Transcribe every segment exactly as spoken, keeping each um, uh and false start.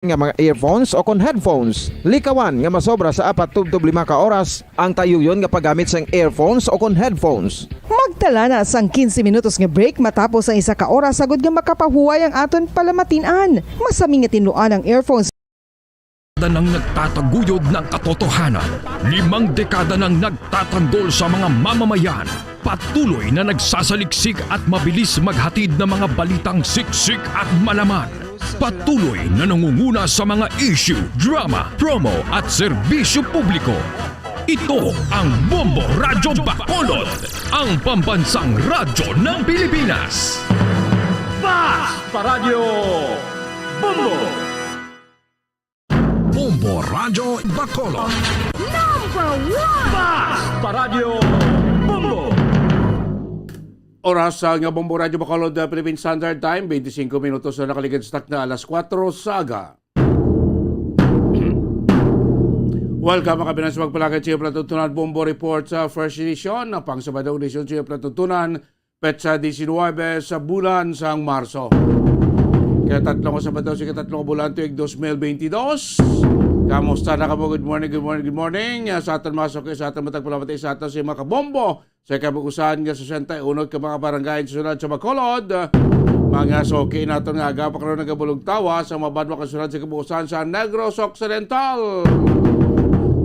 nga mga earphones o kon headphones. Likawan nga masobra sa apat tubtob lima ka oras ang tayuyon nga paggamit sang earphones o kon headphones. Magtala na sang quince minutos nga break matapos ang isa ka oras, agod nga makapahuway ang aton palamatin-an. Masami nga tinluan ang earphones. Dekada nang nagtataguyod ng katotohanan. Limang dekada nang nagtatanggol sa mga mamamayan. Patuloy na nagsasaliksik at mabilis maghatid ng mga balitang siksik at malaman. Patuloy na nangunguna sa mga issue, drama, promo at serbisyo publiko. Ito ang Bombo Radyo Bacolod, ang pambansang radyo ng Pilipinas. Fast Paradyo Bombo! Bombo Radyo Bacolod. Number one! Fast Paradyo Bombo! Oras sa nga Bombo Radyo Bacolod, uh, Philippine Standard Time, twenty-five minutos na nakaligid sa takna alas kuwatro sa aga. Welcome, mga kabinans, magpalagay sa iyo palatuntunan Bombo Report sa first edition, na pang Sabado, edisyon sa iyo palatuntunan, petsa diecinuebe sa bulan sang Marso. Kaya tatlong Sabado, sa ikatatlo nga bulan, tuig dos mil bentidós. Kamusta na kamo? Good morning, good morning, good morning. Ah, sa aton mga suki, sa aton matag palamati, sa aton sa mga kabombo, sa kabuusan nga sesenta y uno ka mga barangay sa syudad sa Bacolod. Mga suki naton nga aga pa karon nagabulog tawa sa mga banwa ka syudad sa kabuusan sa Negros Occidental.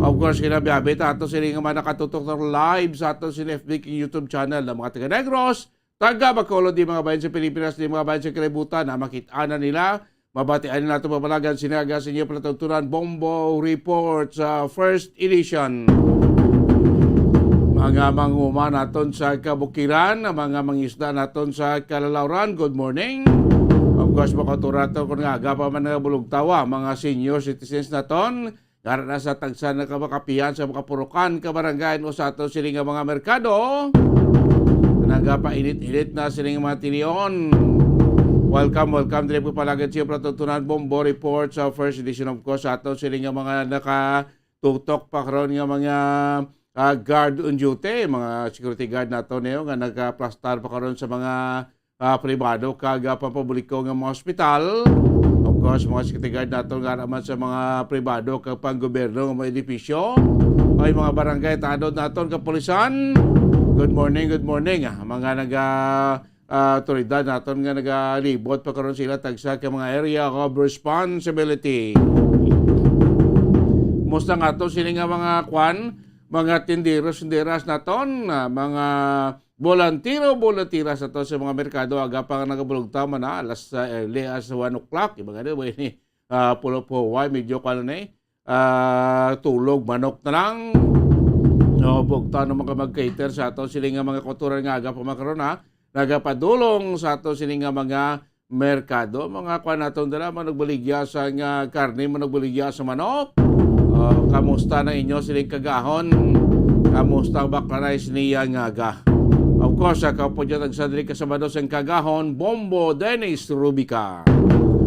Of course, kinabiabi ta ato sini nga mga nakatutok live sa ato sini F B K YouTube channel ng mga taga Negros, taga Bacolod, di mga bayan sa Pilipinas, di mga bayan sa kalibutan, na makit-an na nila. Mabatian na nato mapalagan sini nga aga sa inyo palatuntunan Bombo Report sa first edition. Mga manguma naton sa kabukiran, mga mangisda naton sa kalalawran, good morning. Of course, makautura to kung nga aga pa man nagabulog tawa, mga senior citizens naton, gara na sa tagsa na ka makapihan sa makapurukan ka barangay o sa ato sini nga mga merkado. Nagapainit-init na sini nga mga tinion. Welcome, welcome. Dili po palagad siya palatuntunan Bombo Report sa first edition, of course, sa ato sini nga mga nakatutok pa karon nga mga, ah, guard on duty, mga security guard nato niyo nga nagaplastar pa karon sa mga, ah, pribado kag, ah, pampubliko nga mga ospital. Of course, mga security guard nato nga naman sa mga pribado kag panggobyerno nga mga edipisyo. Ay, mga barangay tanod naton kapulisan. Good morning, good morning. Ah, mga naga, ah, awtoridad naton nga nagalibot pa karon sila tagsa ka mga area of responsibility. Musta nga to sini nga mga kwan, mga tindero-tinderas naton, ah, mga bolantiro-bolantira sa to sa mga merkado, aga pa nga nagabulog ta man, ah, alas, ah, early as one o'clock, iba nga ni, way ni, ah, pulo po, way, medyo kwan na ni, ah, tulog, manok na lang. No, bugta ng mga mag-cater sa ato sila nga mga kultura nga aga pa man karon, ha, nagapadulong sa ato sila nga mga merkado, mga kwan naton dala, manugbaligya sa nga karne, manugbaligya sa manok. Oh, kamusta na inyo siling kagahon? Kamusta ang bakla na niya nga aga? Of course, sa kapudyo tagsa diri ka Sabado sang kagahon, Bombo Dennis Rubica.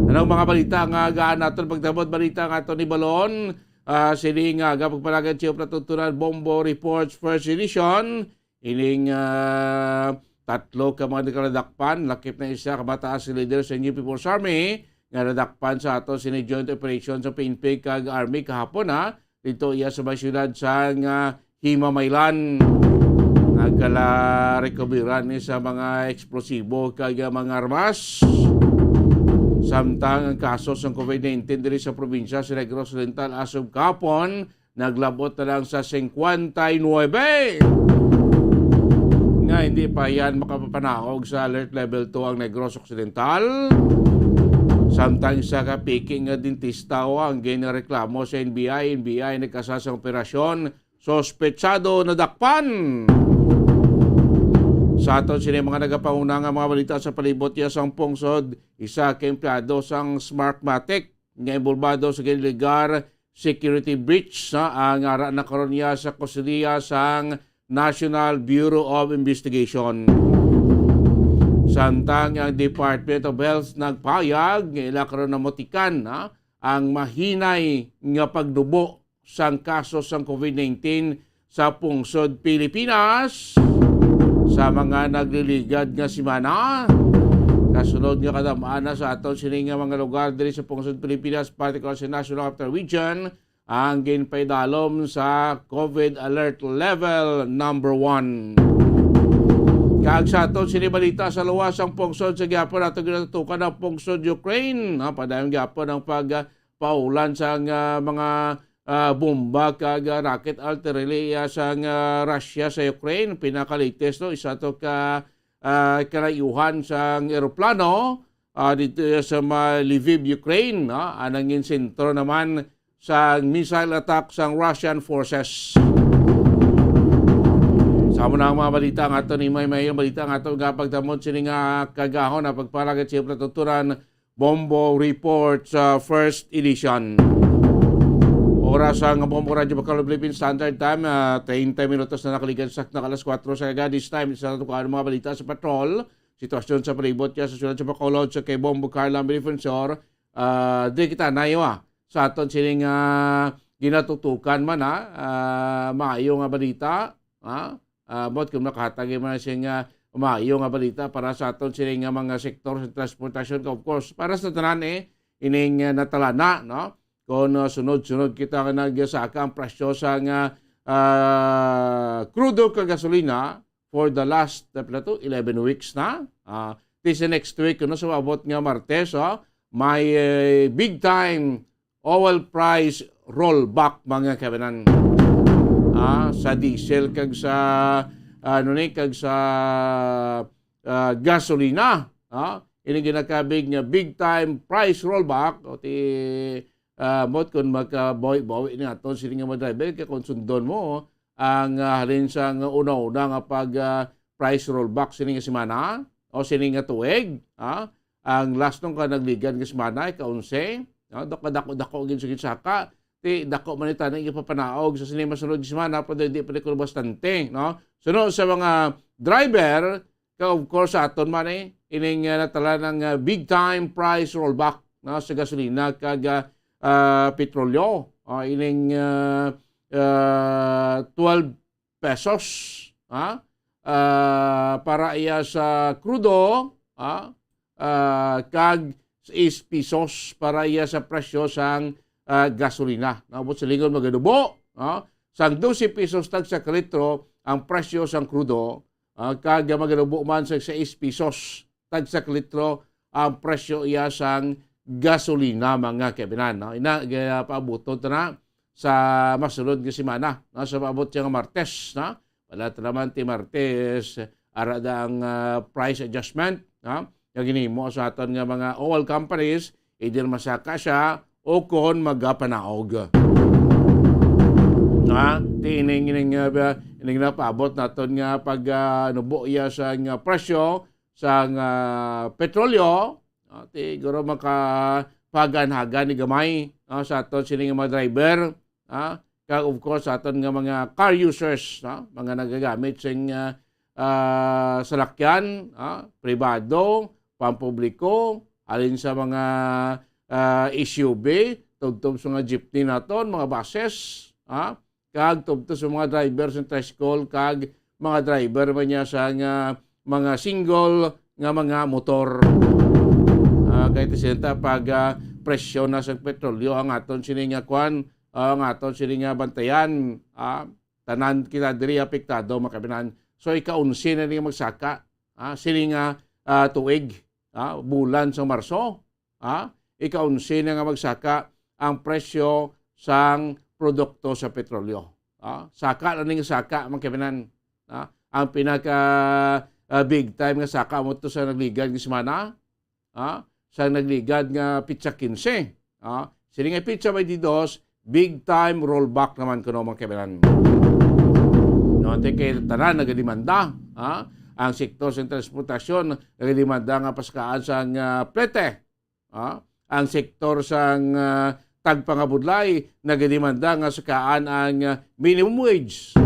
Anong mga balita nga agaan naton? Pagtabot balita nga aton ni Balon, ah, sini nga aga pagpalagan siya patutunan Bombo Reports First Edition. Ining, ah, tatlo ka mga nagkaladakpan, lakip na isa ka mataas nga leader sa New People's Army, nga nadakpan sa ato sini joint operation sa P N P kag Army kahapon, ha, dito iya sa may siyudad sa nga Himamaylan. Nagkala-recoveran ni sa mga eksplosibo kag mga armas. Samtang ang kaso sa covid nineteen diri sa probinsya sa Negros Oriental as of kahapon, naglabot na lang sa singkwenta y nuebe nga hindi pa yan makapapanaog sa alert level two ang Negros Occidental. Samtang isa ka piki nga dentista o ang ginareklamo sa N B I, N B I nagkasa sa operasyon, suspetsado nadakpan. Sa aton sini mga nagapanguna nga mga balita sa palibot iya sang pungsod, isa ka empleyado sang Smartmatic nga involbado sa giniligar security breach, ha, ang ara na karon niya sa kustodiya sang National Bureau of Investigation. Samtang ang Department of Health nagpahayag nga ila karon namutikan, ha, ang mahinay nga pagnubo sang kaso sang covid nineteen sa pungsod Pilipinas sa mga nagliligad nga semana. Kasunod nga kadam-an na sa aton sini nga mga lugar diri sa pungsod Pilipinas, particular sa National Capital Region, ang ginpaidalom sa COVID alert level number one. Kag sa aton sini balita sa luwas ang pungsod sa gihapon nato ginatutukan ang pungsod Ukraine. Ha, padayon gihapon ang pag, ah, paulan sang, ah, mga, ah, bomba kag, ah, rocket artillery, ah, sang, ah, Russia sa Ukraine. Pinaka-latest, no, isa to ka, ah, kalayuhan sang eroplano, ah, dito sa may Lviv, Ukraine, no? Anang gin sentro naman sa missile attack sang Russian forces. Sa amo na ang mga balita nga ato ni may may balita nga ato nga pagdamot sini nga kagahon na pagpalagad sa pagtuturan Bombo Report sa first edition. Oras ang Bombo Radyo Bacalhau Philippine Standard Time, ah, treinta minutos na nakalikan sa nakalas kuwatro sa aga. This time, sa tukuan mga balita sa patrol. Sitwasyon sa palibot niya sa siyudad sa Bacolod sa kay Bombo Carl Lambert Defensor. Ah, di kita nayo, ah, sa aton sining, ah, ginatutukan man, ah, ah, maayo nga balita, ah, ah, bot kung makahatag man sing, ah, maayo nga balita para sa aton sining nga mga sektor sa transportasyon. Of course, para sa tanan, eh, ining, ah, natalana, no? Kung, ah, sunod-sunod kita nga nagsaka ang presyo sa nga, ah, krudo ka gasolina, for the last, uh, pila to, eleven weeks na. Ah, this next week, no, sa abot nga Martes, oh, may, eh, big time oil price rollback, mga kabanan. Ah, sa diesel kag sa, ano ni, kag sa, ah, gasolina. Ah, ini ginakabig nga big time price rollback, o ti, ah, bot kung makabawi-bawi ni aton sini nga mga driver, kay kung sundon mo, ang, ah, halin sa nga una-una nga pag, ah, price rollback sini nga semana o sini nga tuig, ah, ang last nung ka nagligad nga semana, ika-onse, no? Dako-dako-dako gid sa ginsaka. Ti dako man ni tani ipapanaog sa sini masunod nga semana, pero hindi pa ni kuno bastante, no? Suno sa mga driver, ka, of course, sa aton man, eh, ining, ah, natala ng, ah, big time price rollback, no, sa gasolina kag, ah, ah, petrolyo. Ah, ining, ah, ah, twelve pesos, ha? Ah, para iya sa krudo, ha? Ah, kag sais pesos para iya sa presyo sang, ah, gasolina. Naabot sa lingon magadubo, ha? Sang dose pesos tag sa kalitro ang presyo sang krudo, ah, kag magadubo man sa sais pesos tag sa kalitro ang presyo iya sang gasolina, mga kaibinan, no? Ina, gaya paabuton ta na sa masunod nga semana, no? Sa maabot siya nga Martes, no? Wala ta naman ti Martes, ara da ang, ah, price adjustment, no? Nga ginhimo sa aton nga mga oil companies, either masaka siya o kon magapanaog. Ha? Ti ining, ining, ah, ba, ining napaabot naton nga pag, ah, nubo iya sa nga presyo, sang, ah, petrolyo, no, ti guro makapagan-hagan ni gamay, no, sa aton sini nga mga driver, ah, kag of course sa aton nga mga car users, no, mga nagagamit sing, ah, ah, salakyan, ah, pribado, pampubliko, halin sa mga, ah, S U V, tubtob sa mga jeepney naton, mga buses, ah, kag tubtob sa mga driver sa tricycle kag mga driver man niya sa nga mga single nga mga motor. Ah, kay ti sila ta pag, ah, presyo na sa petrolyo ang aton sini nga kwan, ah, ang aton sini nga bantayan, ah, tanan kita diri apektado, mga kaibinan. So, ika-onse na ni magsaka, ah, sini nga, ah, tuig, ah, bulan sa Marso. Ha? Ika-onse na nga magsaka ang presyo sang produkto sa petrolyo. Ha? Saka na ning saka, mga kaibinan. Ha? Ang pinaka, ah, big time nga saka mo to sa nagligad nga semana. Ha? Sa nagligad nga pitsa quince. Ha? Sini nga pitsa twenty-two, big time rollback naman kuno, mga kaibinan. No, ante kay tanan nagademanda, ha? Ang sektor sa transportasyon nagademanda nga pasakaan sang, ah, plete. Ah, ang sektor sang, ah, tagpangabudlay nagademanda nga sakaan ang, ah, minimum wage.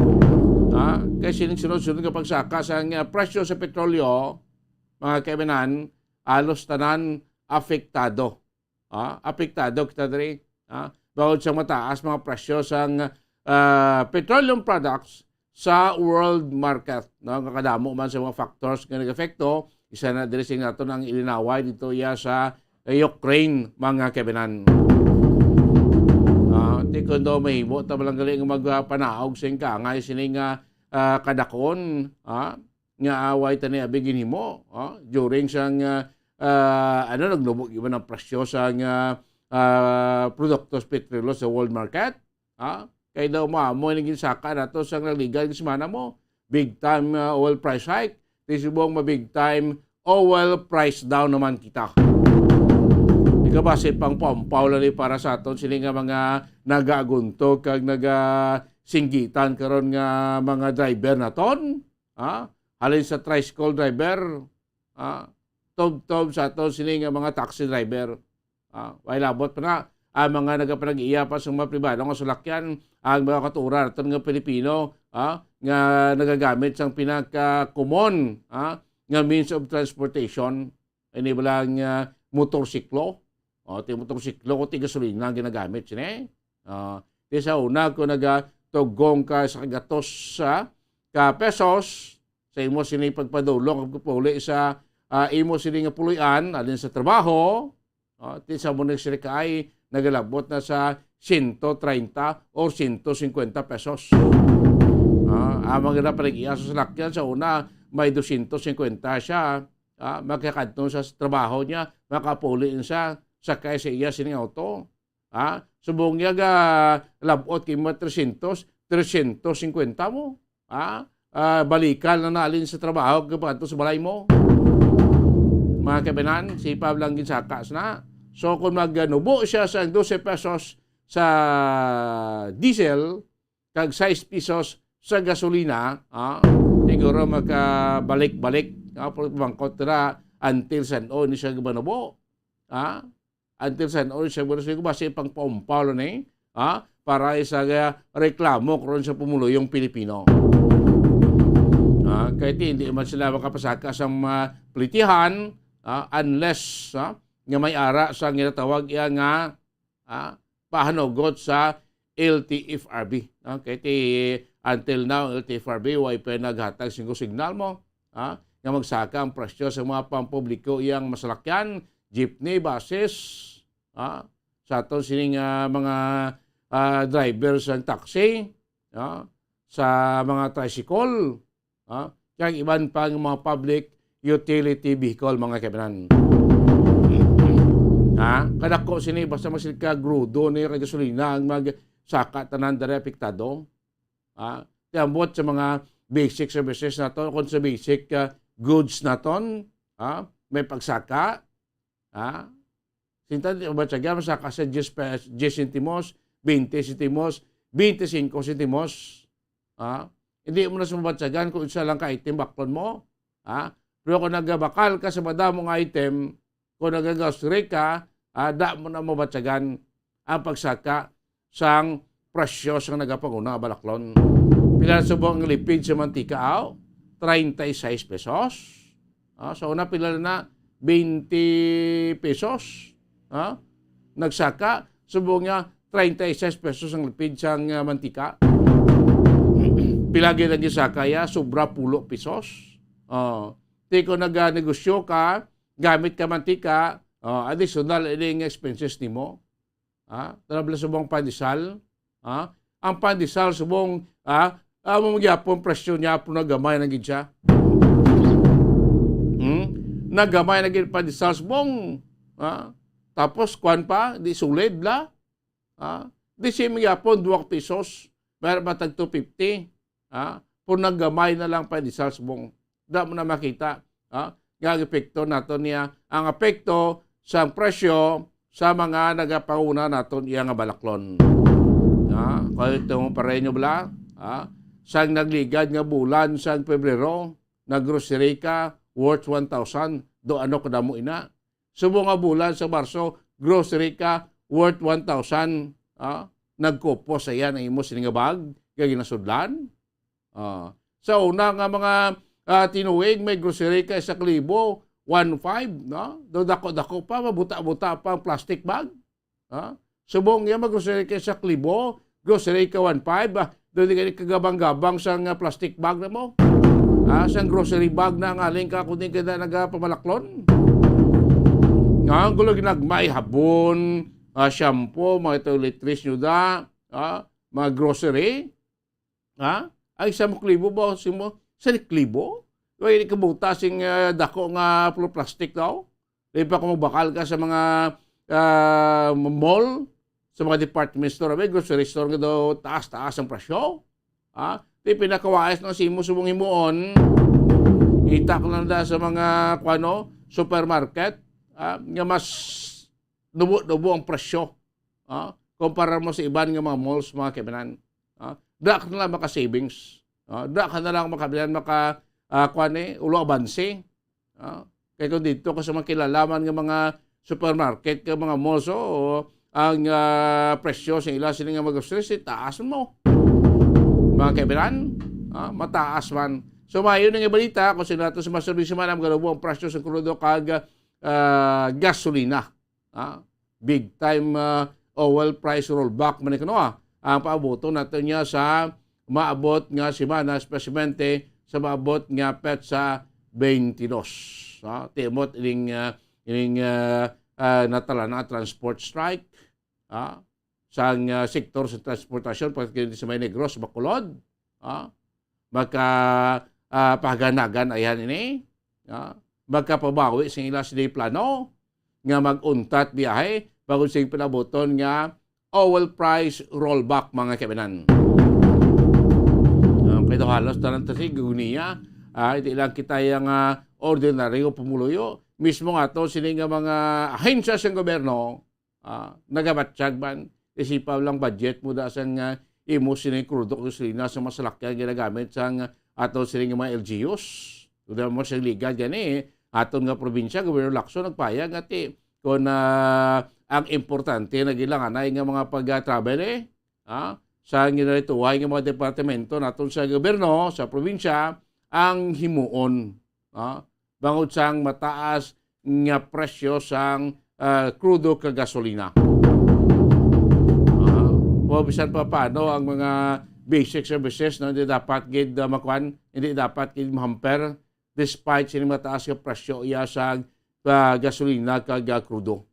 Ah, kay sining sunod-sunod nga pagsaka sang, ah, presyo sa petrolyo, mga kaibinan, alos tanan apektado. Ah, apektado kita diri. Ah, bangod sa mataas mga presyo sang, ah, petroleum products, sa world market, no? Nga kadamo man sa mga factors nga nag-epekto, Isa na diri sing naton ang ilinaway dito iya sa Ukraine, mga kaibanan. Ah, ti kun daw mahimo ta lang gali nga magpanaog sing kaangay sini nga, ah, kadakon, ah, nga away tani abi ginhimo, ah, during sang, ah, ah, ano, nagnubo iban ang presyo sang, ah, ah, produktos petrolyo sa world market. Ha? Kay daw mo, amo ni ginsaka nato sang nagligad nga semana mo. Big time, uh, oil price hike. Ti subong ma big time oil price down naman kita. Ikaw ba si pang pampaw lang ni para sa aton sini nga mga nagaagunto kag nagasinggitan karon nga mga driver naton? Ha? Halin sa tricycle driver, ah, tubtob sa aton sini nga mga taxi driver. Ah, way labot pa na ang mga nagapanag-iya pa sa mga pribado nga salakyan, ang mga katuran naton nga Pilipino, ah, nga nagagamit sang pinaka-common, ah, nga means of transportation, ini bala nga motorsiklo. O, ti motorsiklo, ti gasolina ang ginagamit sini. Ah, ti sa una, kung nagatugong ka sa kagatos sa ka pesos, sa imo sini pagpadulong ug pagpauli sa, ah, imo sini nga puloy-an, halin sa trabaho, ah, ti sa mo ni sini kaay, nagalabot na sa sento treinta or sento cincuenta pesos. Ah, ang mga napalig-iya sa salakyan, sa una, may dosyentos cincuenta siya, ah, makakadto sa trabaho niya, makapauli siya, sakay sa iya sining auto. Ha? Subong niya ga labot kay mga trescientos, trescientos cincuenta mo. Ha? Ah, balikan na nalin sa trabaho kag pagkadto sa balay mo. Mga kaibanan, sipa lang ginsaka na. So, kung magnubo siya sa dose pesos sa diesel, kag sais pesos sa gasolina, ah, siguro makabalik-balik, ah, pero bangkot na until san-o ni siya gabanubo. Ah, until san-o ni siya gabanubo. Siguro basi pang paumpaw lang ni, ah, para isa nga reklamo karon sa pumuluyong Pilipino. Ah, kay ti, hindi man sila makapasaka sa mga plitihan, ah, unless, ah, nga may ara sa ginatawag iya nga, ah, pahanugot sa L T F R B. Okay, ti until now, L T F R B, way pa naghatag sing signal mo, ah, nga magsaka ang presyo sa mga pampubliko iyang masalakyan, jeepney, buses, ah, sa aton sining, ah, mga, ah, driver sa taxi, ah, sa mga tricycle, ha? Kag iban pa nga mga public utility vehicle, mga kaibanan. Ha? Kadako sini, basta masin ka grudo ni kag gasolina ang magsaka, tanan diri apektado. Ha? Ti ambot sa mga basic services naton, kung sa basic, ah, goods naton, ha? May pagsaka, ha? Sinta di mabatyagan, masaka sa diyes pes-, diyes sentimos, bente sentimos, bente singko sentimos. Ha? Hindi mo na sa mabatyagan kung isa lang ka item baklon mo. Ha? Pero kung nagabakal ka sa madamo nga item, kung nagagrocery ka, ah, da mo na mabatyagan ang pagsaka sang presyo sang nagapanguna nga balaklon. Pila na subong ang lipid sa mantika, aw? Treinta y seis pesos. Ah, sa una, pila na? Twenty pesos. Ah, nagsaka, subong niya, treinta y seis pesos ang lipid sang, ah, mantika. Pila gid ang gisaka ya? Sobra pulo pesos. Oh, ti kung naganegosyo ka, gamit ka mantika, oh, additional ining expenses nimo. Ha? Tara bala subong pandesal. Ha? Ang pandesal subong, ha? Amo man gyapon presyo niya, pero nagamay na gid siya. Hmm? Nagamay na gid pandesal subong. Ha? Tapos, kuwan pa, di solid la. Ha? Di siya man gyapon, duwa ka pesos. Mayroon ba tag two fifty? Ha? Pero nagamay na lang pandesal subong. Da mo na makita, ha, nga ang epekto nato niya, ang epekto sa presyo sa mga nagapanguna naton iya nga balaklon. Ha? Kay ito mo pareho bala, ha? Sang nagligad nga bulan sang Pebrero, naggrocery ka worth one thousand, do ano kadamo ina? Subong nga bulan sa Marso, grocery ka worth one thousand, ha? Nagkupos sa iya ang imo sini nga bag nga ginasudlan. Ah, sa una nga mga, ah, tinuig, may grocery ka isa ka libo, one five, no? Do dako-dako pa, mabuta-buta pa ang plastic bag. Ha? Subong niya, mag-grocery ka isa ka libo, grocery ka one five, ah, do di ka kagabang-gabang sa nga plastic bag na mo. Ah, sang grocery bag na nga halin ka kundi ka na nagapamalaklon. Nga ang gulo ginagmay, habon, ah, shampoo, mga toiletries nyo da, ah, mga grocery. Ha? Ay, sa muklibo ba? Si mo, sa liklibo? Way kabuta sing, ah, dako nga plastic daw? Di pa kung magbakal ka sa mga, ah, mall, sa mga department store, may grocery store nga daw taas-taas ang presyo. Ha? Di pinakawais na si mo subong himuon. Kita ko lang da sa mga, kuano, supermarket, ah, nga mas dubo-dubo ang presyo, ah, kumpara mo sa iban nga mga malls, mga kaibanan. Ah, da ka na lang maka-savings. Ah, da ka na lang maka-, maka, ah, kuwan eh, ulo abanse. Ah, kay kung dito ka sa mga kilalaman nga mga supermarket, ka mga malls, oh, ang, ah, presyo sa ila sila nga mag-groceries, eh, taas mo. Mga kaibanan, ah, mataas man. So, maayo na nga balita kung sino nato sa mga serbisyo man ang magalubo ang presyo sa krudo kag, ah, gasolina. Ah, big time, ah, oil price rollback man ni kuno, ah. Ang paabuton nato niya sa maabot nga semana, espesiyalmente sa maabot nga petsa twenty-two. Ah, timot ining, ah, ining, ah, ah, natalana transport strike, ah, sang, ah, sektor sa transportasyon, particularly sa may Negros, Bacolod, ah, maka, ah, pahaganagan ayan ini, ah, magkapabawi sa ila sila plano nga mag-untat biyahe, bago sing pinabuton nga oil price rollback, mga kaibanan. Ah, kay daw halos tanan ta si guniya, ah, hindi lang kita yang, ah, ordinaryo pumuluyo, mismo nga to sini nga mga ahensya sa gobyerno, ah, nagabatyag man, isipa lang budget mo da sang, ah, imo sini krudo o gasolina sa mga salakyan ginagamit sang ato sini nga mga L G Us. Tuda mo sa ligad gani, aton nga probinsya, Gobernador Lacson nagpayag nga ti, kung, ah, ang importante na gilanganay nga mga pag-travel, eh, ah, sa ginarituhay nga mga departamento naton sa gobyerno, sa probinsya, ang himuon, ah, bangod sang mataas nga presyo sang, ah, krudo kag gasolina. Ah, o bisan pa paano ang mga basic services, no, hindi dapat gid, ah, makuan, hindi dapat gid mahamper despite sini mataas nga presyo iya sa, ah, gasolina kag, ah, krudo.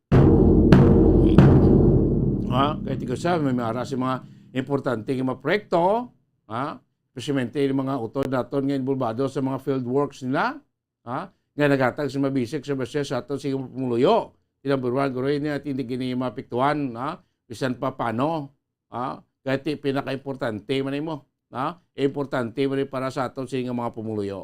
Ha? Kaya tika sa may mara sa mga importante nga mga proyekto, ha? Especialmente yung mga utod naton nga involvado sa mga field works nila, ha? Nga naghatag sa mabisik sa beses sa aton sa pumuluyo. Number one, guro, ini at hindi gini maapektuhan, ha? Bisan pa paano, ha? Kaya ti pinaka-importante man imo, ha? Importante man rin para sa aton sa mga pumuluyo.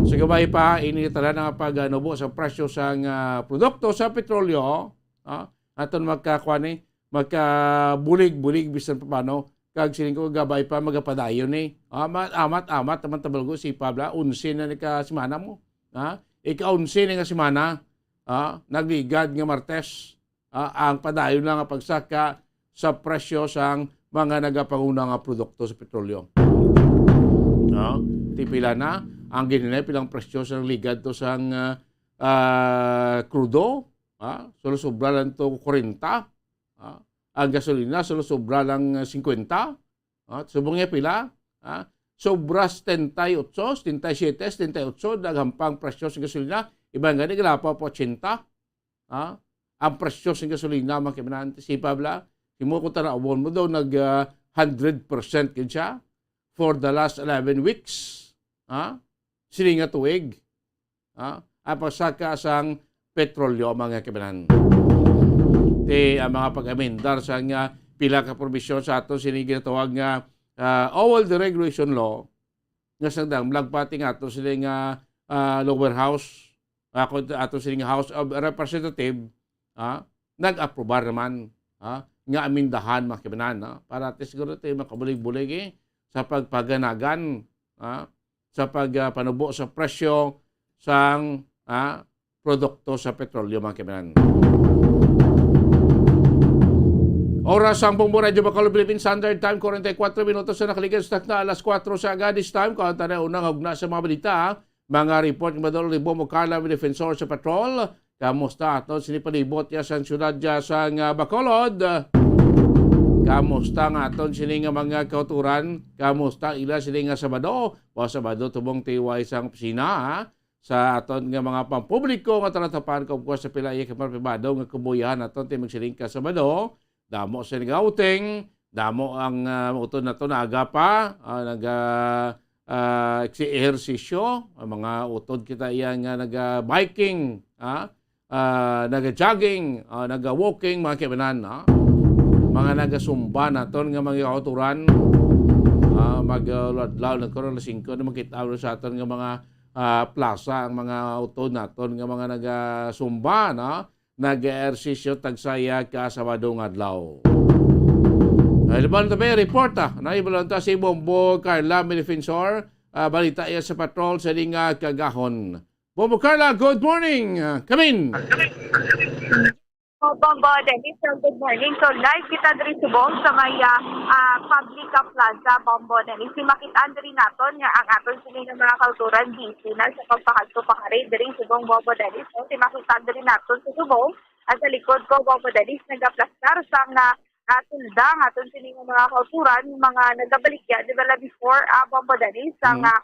Sa gabay pa, ini tanan ang pag-anubo sa presyo sa nga produkto sa petrolyo, ha? Aton magkakuha ni, magkabulig-bulig bisan pa paano, kag siling ko, gabay pa, magapadayon ni. Amat, amat, amat, naman tabalgo, si Pabla, unsi na ni ka semana mo. Ha? Ika-unsi na nga semana, ha? Nagligad nga Martes, ha? Ang padayon lang nga pagsaka sa presyo sang mga nagapanguna nga produkto sa petrolyo. No? Tipila na, ang ginhinay pilang presyo sa ligad to sang, ah, ah, krudo, ha? Solo sobra lang to kwarenta, ha? Ang gasolina, solo sobra lang, ah, singkwenta. Ah, subong niya pila? Ah, sobra setenta y ocho, setenta y siete, setenta y ocho, naghampang presyo sa gasolina. Iban gani, galapaw pa ochenta. Ah, ang presyo sa gasolina, mga kaibanan, si Pabla, himo ko tanawon mo daw, nag, ah, hundred percent gid siya for the last eleven weeks. Ah, sini nga tuig. Ah, ang pagsaka sang petrolyo, mga kaibanan. Ti, ang mga pag-amendar sa nga pila ka probisyon sa ato sini ginatawag nga, ah, oil deregulation law, nga sa dang malagpati nga ato sini nga, ah, lower house, ako ato sini nga House of Representative, ah, nag-aprobar naman, ah, nga amendahan, mga kaibanan, ah, para at least siguro tayo makabulig-bulig, eh, sa pagpaganagan, ah, sa pag, ah, panubo sa presyo sang, ah, produkto sa petrolyo, mga kaibanan. Oras ang Bombo Radyo Bacolod, Philippine Standard Time, forty-four minutos na nakaligid sa takna alas kuwatro sa aga. This time, kung tayo unang hugna sa mga balita, mga report ni Madol Ribo Mocarla, defensor sa patrol. Kamusta ato sini palibot ya sa siyudad ya sa nga Bacolod? Kamusta nga aton sini nga mga kauturan? Kamusta ila sini nga Sabado? O Sabado tubong tiway sang opisina, ha? Sa aton nga mga pampubliko nga talatapan, kung sa pila iya ka mga pribado nga kabuyahan naton ti magsiling ka Sabado, damo sa nag-outing, damo ang, ah, utod nato na aga pa, ah, naga, ah, eksi-, ehersisyo, ang mga utod kita iya nga naga-biking, ah, ah, naga-jogging, ah, naga-walking, mga kaibanan, ah. Mga nagasumba naton nga mga kauturan, ah, mag, ah, adlaw na karon, alas singko na makita sa aton nga mga, ah, plaza ang mga utod naton nga mga nagasumba, no? Nag-ehersisyo tagsaya ka Sabado nga adlaw. Ay, laban tabi, report, ah. Naibalan ta si Bombo Carla Defensor. Ah, balita iya sa patrol sa linga kagahon. Bombo Carla, good morning. Ah, come in. O, Bombo Dennis, so good morning. So, live kita diri subong sa may, ah, ah, Public Plaza, Bombo Dennis. Si makitaan diri naton nga ang aton sini nga mga kauturan, busy na sa pagpahagto pangari diri subong, Bombo Dennis. So, si makitaan diri naton sa subong, at sa likod ko, Bombo Dennis, nagaplastar sa nga, ah, tulda nga aton sini nga mga kauturan, mga nagabaligya, di ba, la before, ah, Bombo Dennis, sa Mm. nga,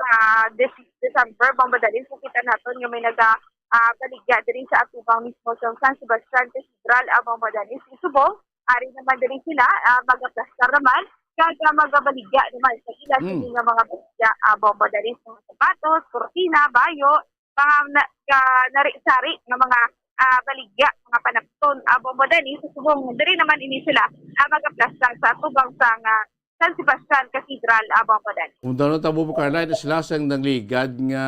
ah, Dec-, December, Bombo Dennis, nakita naton nga may naga, ah, baligya diri sa atubang mismo sa San Sebastian Cathedral, ah, Bombo Dennis, sa subong. Ari naman diri sila, ah, magaplastar naman, kag, ah, magabaligya naman sa ila Mm. sini nga mga baligya, ah, Bombo Dennis, mga sapatos, kurtina, bayo, mga na, ka, nari-sari nga mga, ah, baligya, mga panapton, ah, Bombo Dennis, sa subong. Diri naman ini sila, ah, magaplastar sa atubang sa nga San Sebastian Cathedral, ah, Bombo Dennis. Kung doon na tabo, Carla, ito sila sa nagligad nga,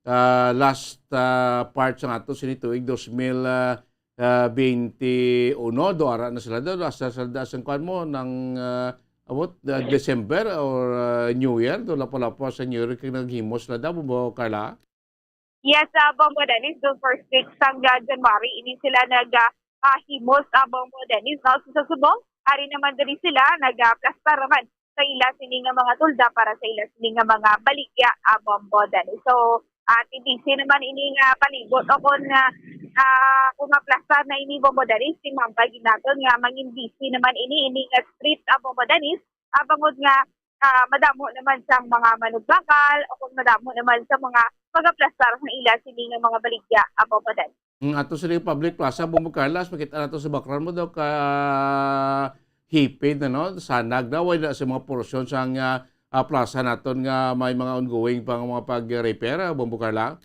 ah, last, ah, part sa ato sini tuig dos mil, ah, ah, twenty-one, do ara na sila do, hasta sila da sang kuan mo, ng, ah, abot, ah, December or, ah, New Year, do lapo-lapo sa New Year, kag naghimo sila da, Bombo Carla? Yes, ah, Bombo Dennis, do first week sang, ah, January, ini sila nag, ah, ah, himos, ah, Bombo Dennis, no? So, sa subong, ari naman diri sila, nagaplastar naman sa ila sini nga mga tulda para sa ila sini nga mga baligya, ah, Bombo Dennis. So, ah, ti busy naman ini nga palibot o kon, ah, ah, kung maplastar na ini, Bombo Dennis, ti mambay gid naton nga mangin busy naman ini, ini nga street, ah, Bombo Dennis, ah, bangod nga, ah, madamo naman sang mga manugbakal o kon madamo naman sa mga magaplastar sa ila sini nga mga baligya, ah, Bombo Dennis. Mm, ato sa Public Plaza, Bombo Carla, makita nato sa background mo daw ka hipid na, no? Sanag na, wala sa mga porsyon sa nga, ah, plaza naton nga may mga ongoing pa nga mga pag-repair, ah, Bombo Carla?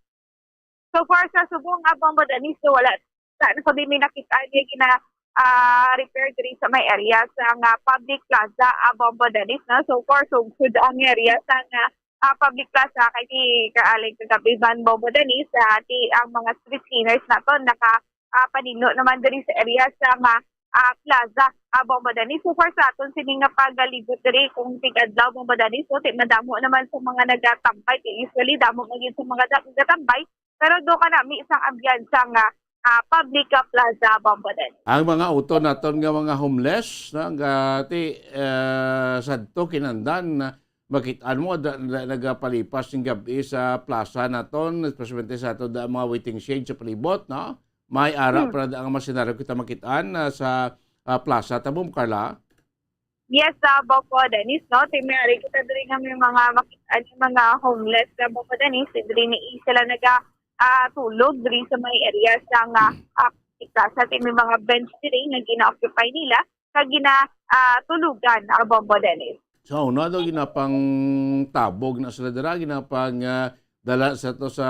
So far sa subong, ah, Bombo Dennis, so wala sa, ano, kundi may nakita niya gina, ah, repair diri sa may area sa nga Public Plaza, ah, Bombo Dennis, no? So far, so good ang area sa nga, ah, Public Plaza kay di kaaling kagabi man, Bombo Dennis, ah, ti ang mga street cleaners naton naka, ah, panino naman diri sa area sa nga, ah, plaza, ah, Bombo Dennis. So far sa aton sini nga pagalibot diri kung tig-adlaw, Bombo Dennis, so ti madamo naman sa mga nagatambay, ti usually damo man gyud sa mga da-, nagatambay, pero do kanami isang ambiyansa nga, ah, Public, ah, Plaza, Bombo Dennis. Ang mga utod naton nga mga homeless, no, nga ti, eh, sadto kinahanglan na makit-an mo da, da, nagapalipas ning gab-i sa plaza naton, especially sa ato da, mga waiting shed sa palibot, no? May ara Hmm. pa na ang mga senaryo kita makit-an, ah, sa, ah, plaza ta, Bombo Carla. Yes, sa Bombo Dennis, no? Ti may ari kita diri nga may mga makit-an nga mga homeless, sa Bombo Dennis. Diri ni sila naga, ah, tulog diri sa may area sa nga, ah, plaza. Ti may mga bench diri nga gina-occupy nila kag gina, ah, tulugan, ah, Bombo Dennis. So, una daw, ginapang tabog na sila dira, ginapang, ah, dala sa to sa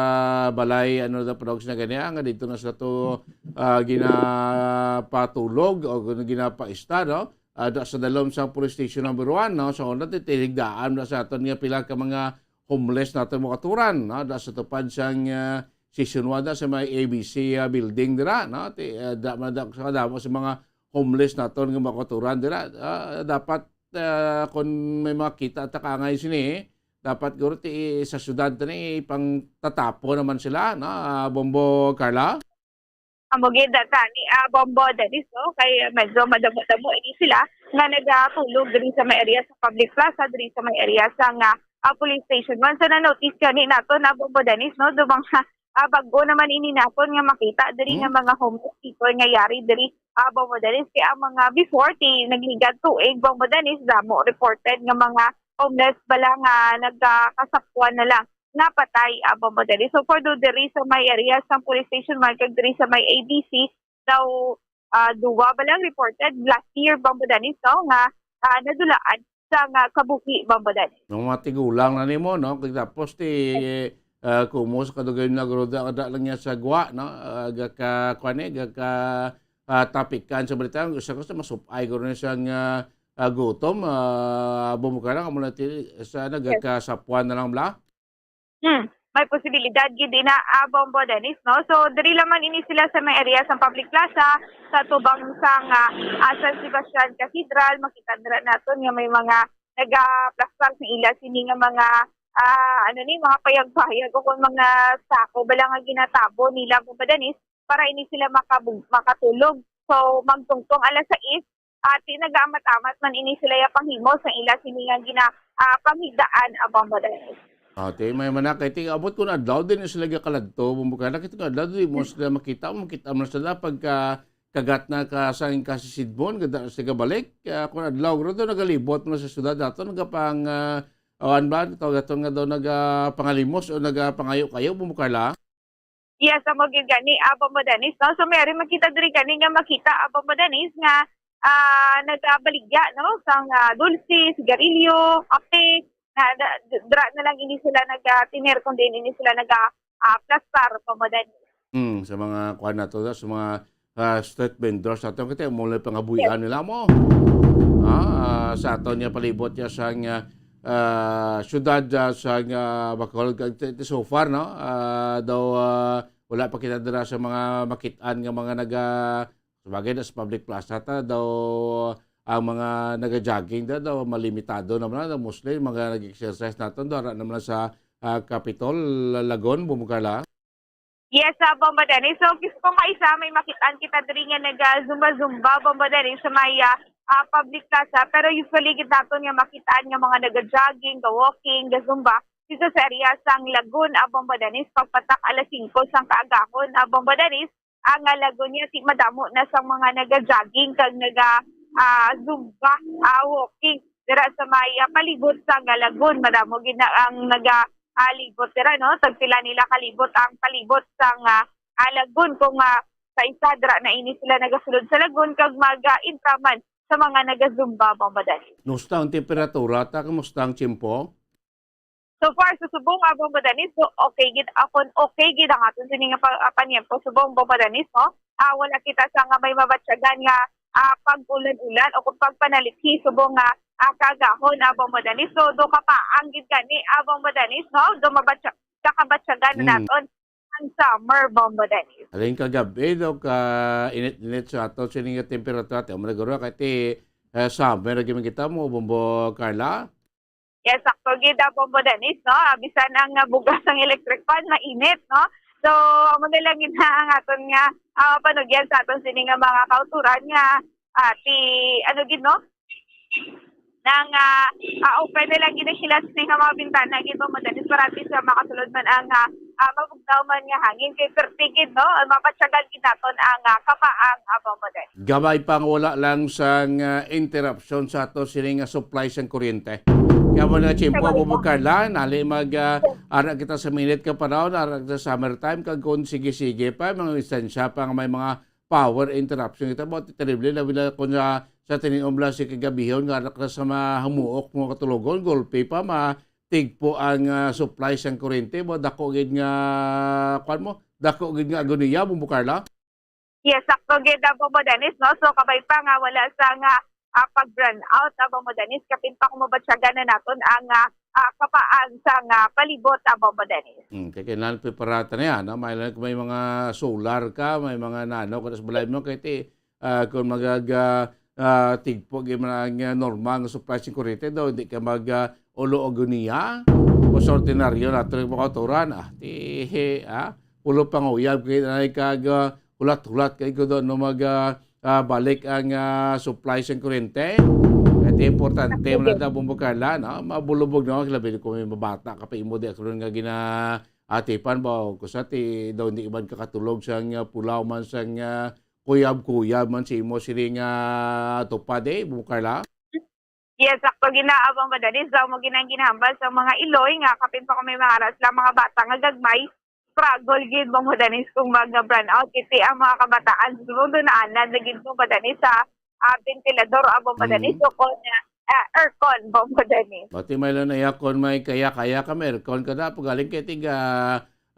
balay, ano daw, panaog sila gani, ah, nga dito na sila to, ah, ginapatulog o ginapaista, no? Ah, da sa dalom sa police station number one, no? So, una, titigdaan na sa aton nga pila ka mga homeless naton mga kauturan, no? Da sa tupad sang, ah, session one na sa may A B C, ah, building dira, no? Ti, ah, da, da, sa kadamo sa mga homeless naton nga mga kauturan dira, ah, dapat, ah, kung may makita ta kaangay sini, dapat guro ti sa syudad tani pang tatapo naman sila, no? Ah, Bombo Carla? Amo gid, ah, tani, ah, Bombo Dennis, no? Kay medyo madamo-damo ini sila nga nagatulog diri sa may area sa Public Plaza, diri sa may area sa nga, ah, police station. Once na notice gani nato na, Bombo Dennis, no? Do mga, ah, bag-o naman ini naton nga makita diri Hmm? nga mga homeless people nga yari diri ah, Bombo Dennis, kay ang mga before, ti nagligad tuig, Bombo Dennis, damo reported nga mga homeless bala nga nagkakasapwan na lang nga patay, ah, Bombo Dennis. So, for do diri sa may area sa police station, man kag diri sa may A B C, daw, ah, duwa ba lang reported last year, Bombo Dennis, no, nga, ah, nadulaan sa nga kabuhi, Bombo Dennis. Ang mga tigulang na nimo, no? Kag tapos ti, ah, kumo sa kadugay na groda, ada lang niya sa gwa, no? Ah, gaka, kuwan eh, gaka, ah, tapikan sa balita. Ang isa ko sa masupay ko rin siyang, ah, ah, gutom, ah, Bombo Carla, amo na ti, sa Yes. nagakasapuan na lang bla? Hmm, may posibilidad gid ina, ah, Bombo Dennis, no? So, diri lamang ini sila sa may area sa public plaza, sa tubang sang, ah, ah, San Sebastian Cathedral. Makita dira naton nga may mga nagaplastar sa ila sini nga mga, ah, ano ni, mga payag-payag o kung mga sako bala nga ginatabo nila, Bombo Dennis, para ini sila makabug-, makatulog. So, magtungtong alas sais, ati nagaamat-amat man ini sila ya panghimo sa ila sini nga gina, ah, panghigdaan, Bombo Dennis. Ate, may manakay, ti abot kun adlaw din sila gakaladto, Bombo Carla, kay kun adlaw di mo sila makita, makita mo sila pagka kagat na ka sa kasisidmon, gada na sila gabalik. Kaya kun adlaw, guro to, nagalibot mo sa syudad nato, nagapang, ah, awan ba, tawag nato nga daw, nagapangalimos o nagapangayo-kayo, Bombo Carla? Yes, amo gid gani, ah, Bombo Dennis, no? So, may ari makita diri gani nga makita, ah, Bombo Dennis, nga, ah, nagabaligya, no? Sang, ah, dulce, sigarilyo, kape, na, da-, dra na lang ini sila nagatiner, kung diin ini sila naga, ah, plastar, Bombo Dennis. Hmm, sa mga kuan nato, sa mga, ah, street vendors nato, kita mo lang pangabuhian Yes. nila mo. Ah, ah, sa aton niya palibot niya sang, ah, ah, syudad, ah, sang, ah, Bacolod, kag ti-, ti-, so far, no? Ah, daw, ah, wala pa kita dira sa mga makit-an nga mga naga-, sabagay na sa public plaza ta, daw ang mga naga-jogging da, daw malimitado naman na, mostly mga nag-exercise naton, daw ara naman sa, ah, Capitol, Lagon, Bombo Carla. Yes, ah, Bombo Dennis. So, kis-, kung kaisa, may makit-an kita diri nga naga-zumba-zumba, Bombo Dennis, sa may, ah, ah, public plaza. Pero usually, gid naton nga makit-an nga mga naga-jogging, ga-walking, ga-zumba dito sa area sang Lagun, ah, Bombo Dennis, pagpatak alas singko sang kaagahon, ah, Bombo Dennis, ang, ah, Lagun niya, ti madamo na sang mga naga-jogging kag naga, ah, zumba, ah, walking dira sa may, ah, palibot sang, ah, Lagun. Madamo gid na ang naga, ah, libot dira, no? Tagpila nila kalibot ang palibot sang, ah, ah, Lagun. Kung, ah, sa isa, dira na ini sila nagasulod sa Lagun kag mag, ah, intra man sa mga naga-zumba, Bombo Dennis. Kumusta ang temperatura ta? Kumusta ang tiyempo? So far, sa subong, ah, Bombo Dennis, so okay gid, ah, kung okay gid ang aton sini nga pa-, ah, panyempo, subong, Bombo Dennis, no? Ah, wala kita sa nga may mabatyagan nga, ah, pag-ulan-ulan o kung pagpanalithi, subong nga, ah, kaagahon, ah, Bombo Dennis. So, do kapaang gid gani, ah, Bombo Dennis, no? Do mabatya-, kakabatyagan na Mm. naton ang summer, Bombo Dennis. Aling kagabi, do ka init-init sa aton sini nga temperatura, ti, amo na guro, kay ti, eh, summer lagi man kita mo, Bombo Carla. Yes, sakto gid, ah, Bombo Dennis, no? Ah, bisan ang, ah, bugas sang electric fan, mainit, no? So, amo na lang gid na ang aton nga, ah, panugyan sa aton sini nga mga kauturan nga, ah, ti, ano gid, no? Nang, ah, ah, open na lang gid ang sila sini nga mga bintana gid, Bombo Dennis, para at least, ah, makasulod man ang, ah, ah, mabugnaw man nga hangin. Kay perti gid, no? Ah, mabatyagan gid naton ang, ah, kapaang, ah, Bombo Dennis. Gamay pang wala lang sang, ah, interruption sa ato sini nga supply sang kuryente. Kaya mo na, Chimpo, Sabay Bombo pa. Carla, nali mag, ah, ara kita sa minute ka panahon, ara kita sa summertime, kag kung sige-sige pa, mga instansya pa nga may mga power interruption kita, mo, terrible na bila kung sa, sa tiniom lang si kagabihon, nga ara ka sa mahamuok mo katulogon, golpe pa, ma, tigpo ang, ah, supply sang kuryente, mo, dako gid nga, kwan mo, dako gid nga agoniya, Bombo Carla. Yes, sakto gid, ah, Bombo Dennis, no? So, kabay pa nga wala sa nga, ah, pag-brownout, ah, Bombo Dennis, kapin pa kung mabatyagan na naton ang, ah, ah, kapaang sa nga palibot, ah, Bombo Dennis. Hmm, kay kailangan preparata na yan, no? May, may mga solar ka, may mga nano ka sa balay mo, kay ti, ah, kung magaga, ah, tigpo, gid man ang, ah, normal nga supply sa kuryente daw, hindi ka mag, ah, ulo o guniya, o sa ordinaryo nato yung mga kauturan, ah, ti, ah, ulo panguyab, kay na kag, ah, hulat-hulat kay ko doon, no, mag, ah, ah, balik ang, ah, supply sa kuryente. Ito importante, Sakto man gid. Natin, Bombo Carla, no? Mabulubog na, labi ko may mabata ka pa imo di ako nga gina-, atipan ba, o kusa ti daw hindi man kakatulog sa nga pulaw man sa nga kuyab-kuyab man sa imo sini nga tupad, eh, Bong Carla? Yes, sakto gid na, Bombo Dennis. Daw mo ginang ginahambal sa mga iloy nga kapin pa kung may mga aras lang mga bata nga gagmay, struggle gid, Bombo Dennis, kung mag-brownout. Kasi ang mga kabataan, siguro doon naanan na gid, Bombo Dennis, sa, ah, ventilador, ah, Bombo Dennis. Mm. So, kung, ah, aircon, Bombo Dennis. Pati may lang na aircon, may kaya-kaya ka, may aircon ka na. Pagaling kay tiga,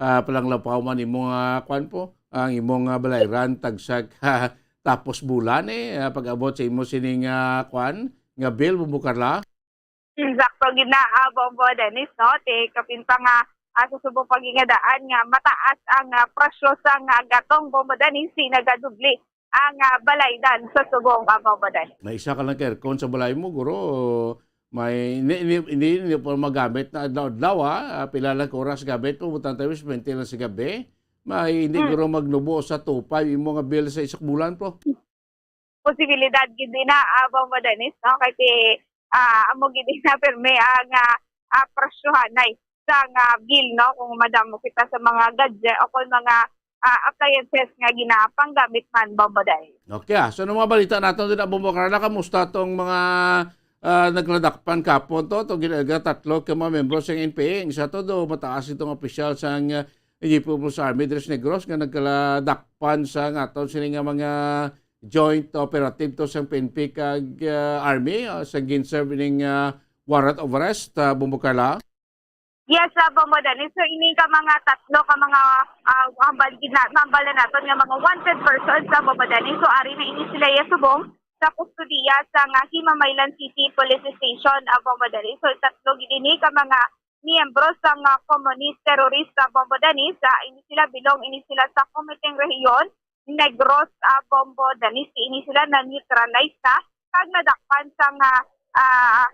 ah, palanglapaw man imo nga, kwan po, ang imo nga balayran, tagsa ka tapos bulan, eh, ah, pag-abot sa imo sining, ah, kwan, nga bill, Bombo Carla? Sakto gid na, ah, Bombo Dennis, no? Ti kapin pa nga, ah, sa subong paghingadaan nga mataas ang, ah, presyo sa nga gatong, Bombo Dennis, si nagadubli ang, ah, balaydan sa subong, ah, Bombo Dennis. May isa ka lang ka aircon sa balay mo, guro. May, hindi, hindi, hindi, hindi pa magamit na adlaw-adlaw, ah. Ah, pila lang ka oras gamit mo, butang tayo, twenty lang sa gabi. May hindi, hmm, guro, magnubo sa two five imo nga bill sa isa ka bulan, po. Posibilidad gid din na, ah, Bombo Dennis, no? Kay ti, ah, amo gid din na pirmi ang, ah, ah, presyohanay sa nga bill, no? Kung madamo kita sa mga gadget o kung mga, ah, appliances nga ginapanggamit man, Bombo Dennis. Okay, ah. So, ano mga balita naton din, Bombo Carla? Kamusta tong mga, ah, nagladakpan kapon to? Tong ginaga tatlo ka mga membro sa N P A. Ang isa to do, mataas itong opisyal sa, ah, People's Army Dres Negros nga nagkaladakpan sa nga aton sini nga mga joint operative to sang P N P kag, ah, Army, ah, sa gin-serve ining, ah, warrant of arrest, ah, Bombo Carla? Yes, ah, Bombo Dennis. So, ini ka mga tatlo ka mga, ah, hambal gid na, hambal na naton nga mga wanted persons sa Bombo Dennis. So, ari na ini sila iya subong sa kustodiya sa nga Himamaylan City Police Station, ah, Bombo Dennis. So, tatlo gid ini ka mga miyembro sa nga komunist terorista, Bombo Dennis. Ah, ini sila, belong ini sila sa Komiteng Rehiyon Negros, ah, Bombo Dennis. Ini sila na-neutralize na kag nadakpan sa nga, ah,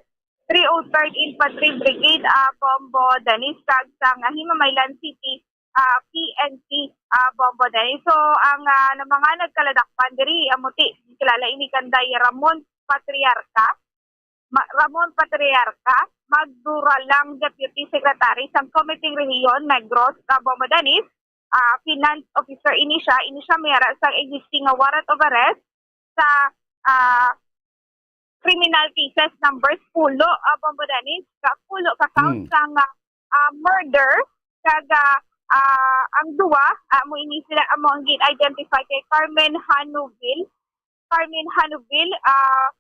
three oh third Infantry Brigade, ah, Bombo Dennis, kag sa nga Himamaylan City, ah, P N P, ah, Bombo Dennis. So, ang, ah, na mga nagkaladakpan diri, amo ti, kilala ini kanday Ramon Patriarca, Ma-, Ramon Patriarca Magduralang, Deputy Secretary sang Komiteng Rehiyon Negros, ah, Bombo Dennis, ah, Finance Officer ini siya, ini siya may ara sang existing nga warrant of arrest sa, ah, criminal cases numbers pulo, ah, Bombo Dennis, ka pulo ka counts, hmm, sang, ah, ah, murder, kag, ah, ah, ang duwa, ah, amo ini sila, amo ang gin-identify kay Carmen Hanuvil, Carmen Hanuvil, ah,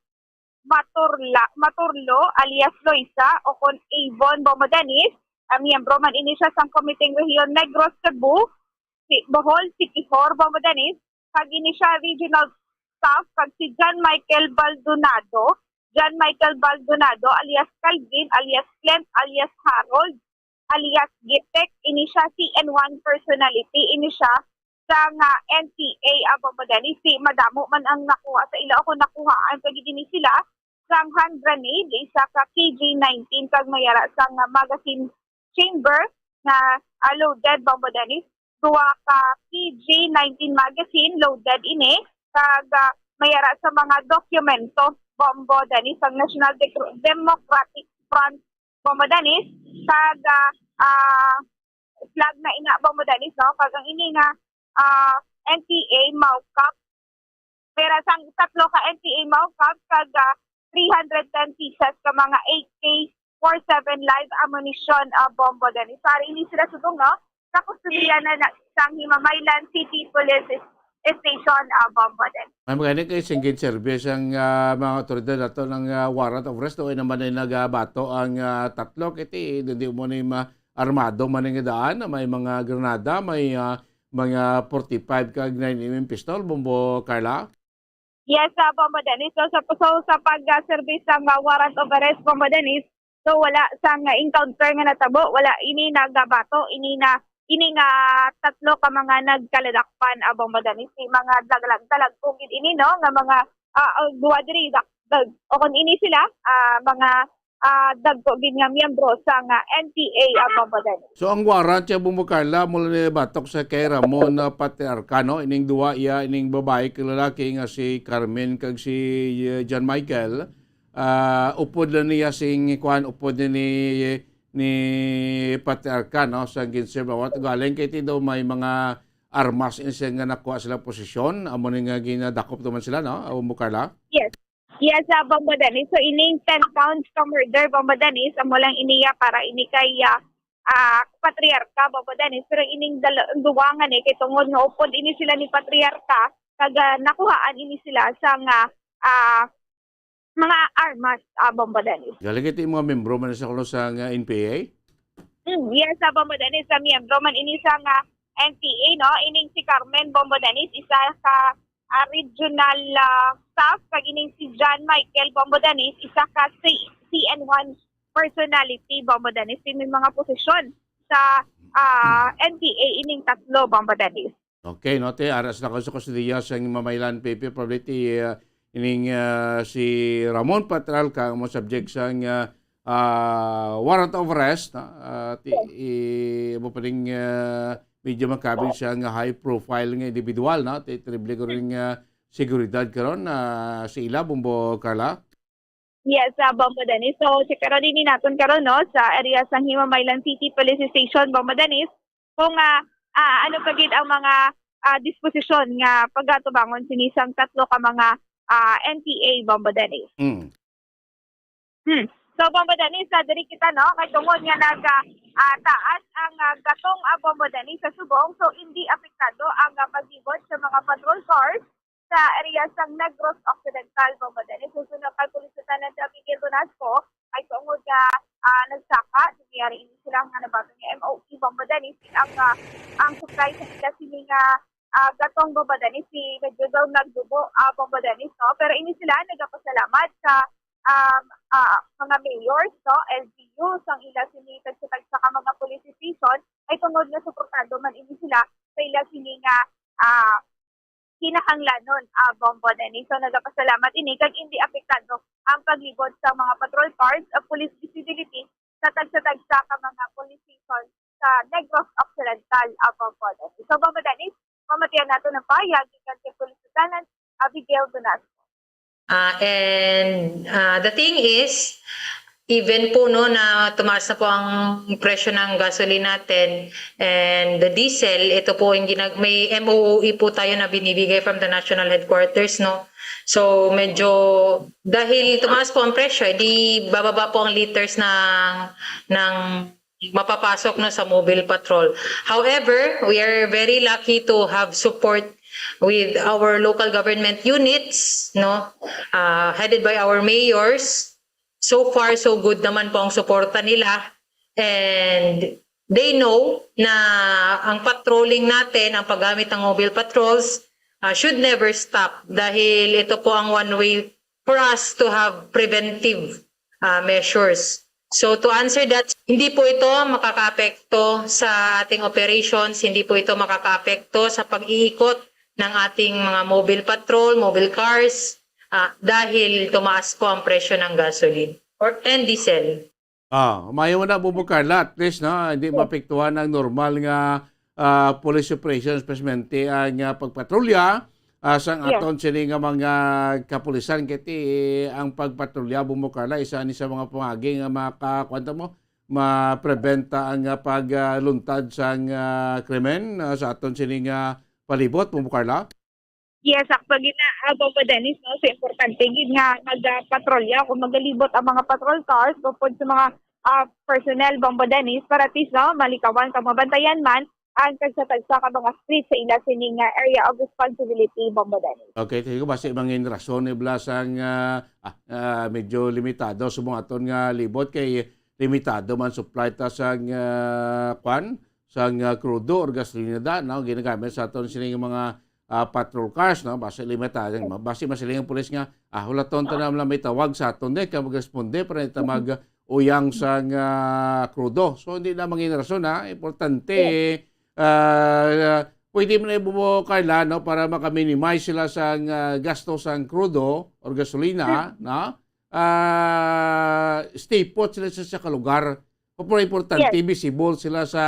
Maturla-, Maturlo alias Loisa o kon Avon Bombo Dennis, ah, miyembro man ini siya sang Komiteng Rehiyon Negros, Cebu, si Bohol, Siquijor, Bombo Dennis, kag ini siya regional staff, kag si John Michael Baldonado, John Michael Baldonado alias Calvin alias Clint alias Harold alias Gitek, ini siya C N one personality, ini siya sa nga N P A, ah, Bombo Dennis. Si madamo man ang nakuha sa ila, o kung nakuhaan pa gid ini sila, sang hand grenade, isa ka K G nineteen, kag may ara sang magazine chamber nga, ah, loaded, Bombo Dennis. Duha ka K G nineteen magazine, loaded ini, kag, ah, may ara sa mga dokumento, Bombo Dennis, ang National Decro-, Democratic Front, Bombo Dennis, kag, ah, ah, flag na ina, Bombo Dennis, no? Kag ang ini nga, ah, N P A mao kag pera sang tatlo ka N P A mao kag, kag, ah, three hundred ten pieces ka mga A K forty-seven live ammunition, ah, Bombo Dennis. Ari ini sila subong, no? Sa kustodiya na, na sang Himamaylan City Police Station, ah, Bombo Dennis. Ang mga ini kay singgit service ang, ah, mga otoridad ato ng, ah, warrant of arrest, o naman ay nagabato ang, ah, tatlo, kiti, hindi mo ni ma-, armado man nga daan, may mga granada, may, ah, mga forty-five kag nine M M pistol, Bombo Carla? Yes, ah, Bombo Dennis. So, sa, so, sa pag, ah, service sa, ah, warrant of arrest, Bombo Dennis, so, wala sang encounter nga natabo, wala ini nagabato, ini na, ini nga tatlo ka mga nagkaladakpan, ah, Bombo Dennis, si mga daglag-, dalagko gid ini, no, nga mga, ah, ah, duwa diri, dag-, dag-, o kung ini sila, ah, mga ah, dagko gid nga miyembro sa nga N P A, ah, Bombo Dennis. So, ang warrant siya, Bombo Carla, mula ni batok sa kay Ramon, ah, Patriarca, no? Ining duwa iya, ining babae kag lalaki nga si Carmen kag si, eh, John Michael. Ah, upod lang niya sing, kuan, upod ni, ni, ni Patriarca, no? Sa gin-serve awat. Galing kay ti daw may mga armas ini siya nga nakuha sila posisyon, amo ni nga ginadakop naman sila, no? Amo mo, Carla? Yes. Yes, uh, Bombo Dennis. So, ining ten counts ka murder, Bombo Dennis, amo lang iniya para ini kay ah, ah, patriarka, Bombo Dennis. Pero ining dal- ang duwa nga ni, kay tungod nga upod ini sila ni patriarka, kag ah, nakuhaan ini sila sang ah, ah, mga armas, ah, Bombo Dennis. Galing ito yung mga membro man sa kuno sa nga N P A? Mm, yes, sa Bombo Dennis, sa miyembro man ini sa nga N P A, no? Ining si Carmen Bombo Dennis, isa ka ah, regional ah, staff, kag ining si John Michael Bombo Dennis, isa ka C- CN one personality, Bombo Dennis. May mga posisyon sa ah, N P A ining tatlo, Bombo Dennis. Okay, no, te, aras na ko sa kustodiya sa mamaylan, Pepe, probably ti, ah, ining ah, si Ramon Patral ka mo subject sa nga ah, warrant of arrest, no? Ah, ti, i, mo pa ning ah, medyo makabig siya nga high profile nga individual, no? Ti, terrible ko rin nga seguridad karon na sa ila, Bombo Carla. Yes, uh, Bombo Dennis. So, check karon din naton karon, no, sa area sang Himamaylan City Police Station, Bombo Dennis, kung ah, ah, ano pa gid ang mga ah, disposisyon nga pagatubangon sini sang tatlo ka mga ah, N P A, Bombo Dennis. Mm. Hmm. So, Bombo Dennis, sa diri kita, no, kay tungod nga nag ah, ah, taas ang ah, gatong ah, Bombo Dennis sa subong, so hindi apektado ang ah, paglibot sa mga patrol cars sa area sang Negros Occidental, Bombo Dennis. Susunod kay Police Lieutenant Abigail Donasco, ay tungod nga ah, nagsaka, nangyari ini sila nga nabaton nga M O E, Bombo Dennis, ang ah, ang supply sa ila sini nga ah, gatong, Bombo Dennis, si medyo daw nagdubo, ah, Bombo Dennis, no? Pero ini sila nagapasalamat sa um, ah, mga mayors, no, L G U, sang ila sini tagsa-tagsa ka mga police station, ay tungod nga suportado man ini sila sa ila sini nga ah, kinahanglanon, ah, Bombo Dennis. So, nagapasalamat ini kag hindi apektado ang paglibot sa mga patrol cars, ah, police visibility sa tagsa-tagsa ka mga police station sa Negros Occidental, ah, Bombo Dennis. So, Bombo Dennis, mamatian nato ng pahayag gikan kay Police Lieutenant Abigail Donasco. Ah, and ah, the thing is, even po, no, na tumaas na po ang presyo ng gasoline natin and the diesel, ito po yung ginag may M O O E po tayo na binibigay from the national headquarters, no. So medyo dahil tumaas po ang presyo, eh, di bababa po ang liters ng ng mapapasok, no, sa mobile patrol. However, we are very lucky to have support with our local government units, no, uh, headed by our mayors. So far, so good naman po ang suporta nila. And they know na ang patrolling natin, ang paggamit ng mobile patrols, uh, should never stop dahil ito po ang one way for us to have preventive uh, measures. So to answer that, hindi po ito makakaapekto sa ating operations, hindi po ito makakaapekto sa pag-iikot ng ating mga mobile patrol, mobile cars, uh, dahil tumaas po ang presyo ng gasoline or and diesel. Ah, mayo na, Bubo Carla, at least, no, hindi maapektuhan ang normal nga ah, police operations, especially ang ah, pagpatrolya ah, sang aton sini nga mga kapulisan. Kay ti ang pagpatrolya, Bubo Carla, isa ni sa mga pamagi nga makakuan ta mo, mapreventa ang ah, pagluntad sang ah, krimen ah, sa aton sini nga palibot, Bubo Carla. Yes, actually na, ah, Bombo Dennis, no? So, importante gid nga magpatrolya kung magalibot ang mga patrol cars upod sa mga ah, personnel, Bombo Dennis, para at least, no, malikawan kag mabantayan man ang tagsa-tagsa ka mga street sa ila sini nga area of responsibility, Bombo Dennis. Okay, tingin ko basi mangin rason ni Blas ang ah, ah, ah, medyo limitado sa mga aton nga libot kay limitado man supply ta sa ah, kwan, sa ah, krudo or gasolina da, no? Ginagamit sa aton sini nga mga ah, patrol cars, no? Basi limitado, basi masiling ang pulis nga, ah, hulaton ta na lang may tawag sa aton, di ka magresponde para ita mag uyang sa nga krudo. So hindi na mangin rason, ha. Importante, ah, pwede man ibubo, Carla, no, para maka-minimize sila sa nga gasto sa krudo or gasolina, no? Ah, stay put sila sa, sa kalugar. Pero importante, visible sila sa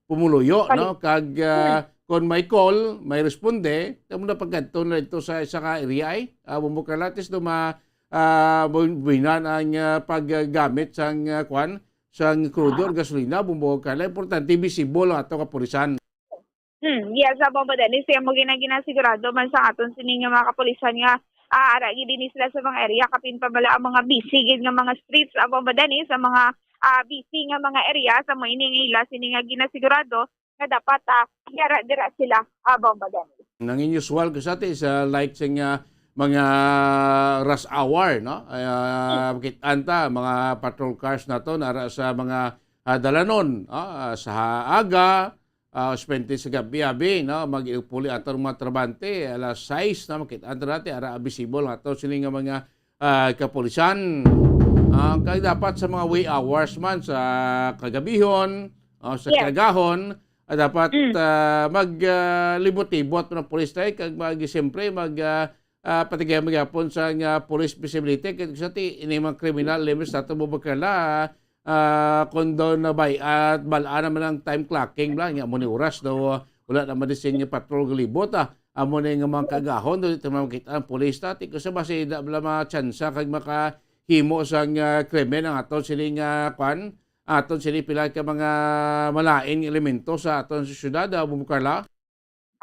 pumuluyo, no? Kag ah, kung may call, may responde, tamo na pagkadto na dito sa isa ka area ay, ah, Bombo Carla, at least do ma ah, bu- buhinan ang ah, paggamit sang ah, kwan, sang crudo or gasolina, Bombo Carla. Importante, visible ang ato kapulisan. Hmm, yes, ah, Bombo Dennis, kaya mo gina-, ginasigurado man sa aton sini nga mga kapulisan nga, ah, ara gid ini sila sa mga area, kapin pa bala ang mga busy gid nga mga streets, ah, Bombo Dennis, ang mga, ah, busy nga mga area, sa mo ini nga ila sini nga ginasigurado nga dapat, ah, yara dira sila, ah, Bombo Dennis. Nang unusual ko sa ti sa, like, sa nga mga rush hour, no? Ah, Hmm. Kit-an ta, mga patrol cars na to, nara sa mga, ah, dalanon, ah, sa aga, ah, swerte sa gabi, abi, no? Mag-iupuli ato ang mga trabante, alas sais na, makita natin, ara, visible nga to, sini nga mga, ah, kapulisan. Ah, kay dapat sa mga wee hours man, sa kagabihon, o sa Yes. kagahon, ah, dapat, Mm. ah, mag, ah, libot-libot ang pulis tayo, kag mag, siyempre, mag, ah, ah, patigay magyapon sa nga police visibility. Kay sa ti, ini mga kriminal, limits nato mo ba kala, ah, kung daw na bay-, at bal-an naman ang time clocking bla, nga mo ni oras daw, ah, wala naman di sing patrol galibot, ah. Amo ni nga mga kagahon, daw dito makita ang police ta. Ti ko sa basi da bla mga tsansa kag makahimo sang, ah, krimen ang aton sini nga, kwan, aton sini pila ka mga malain nga elemento sa aton sa syudad, ah, Bumbo Carla.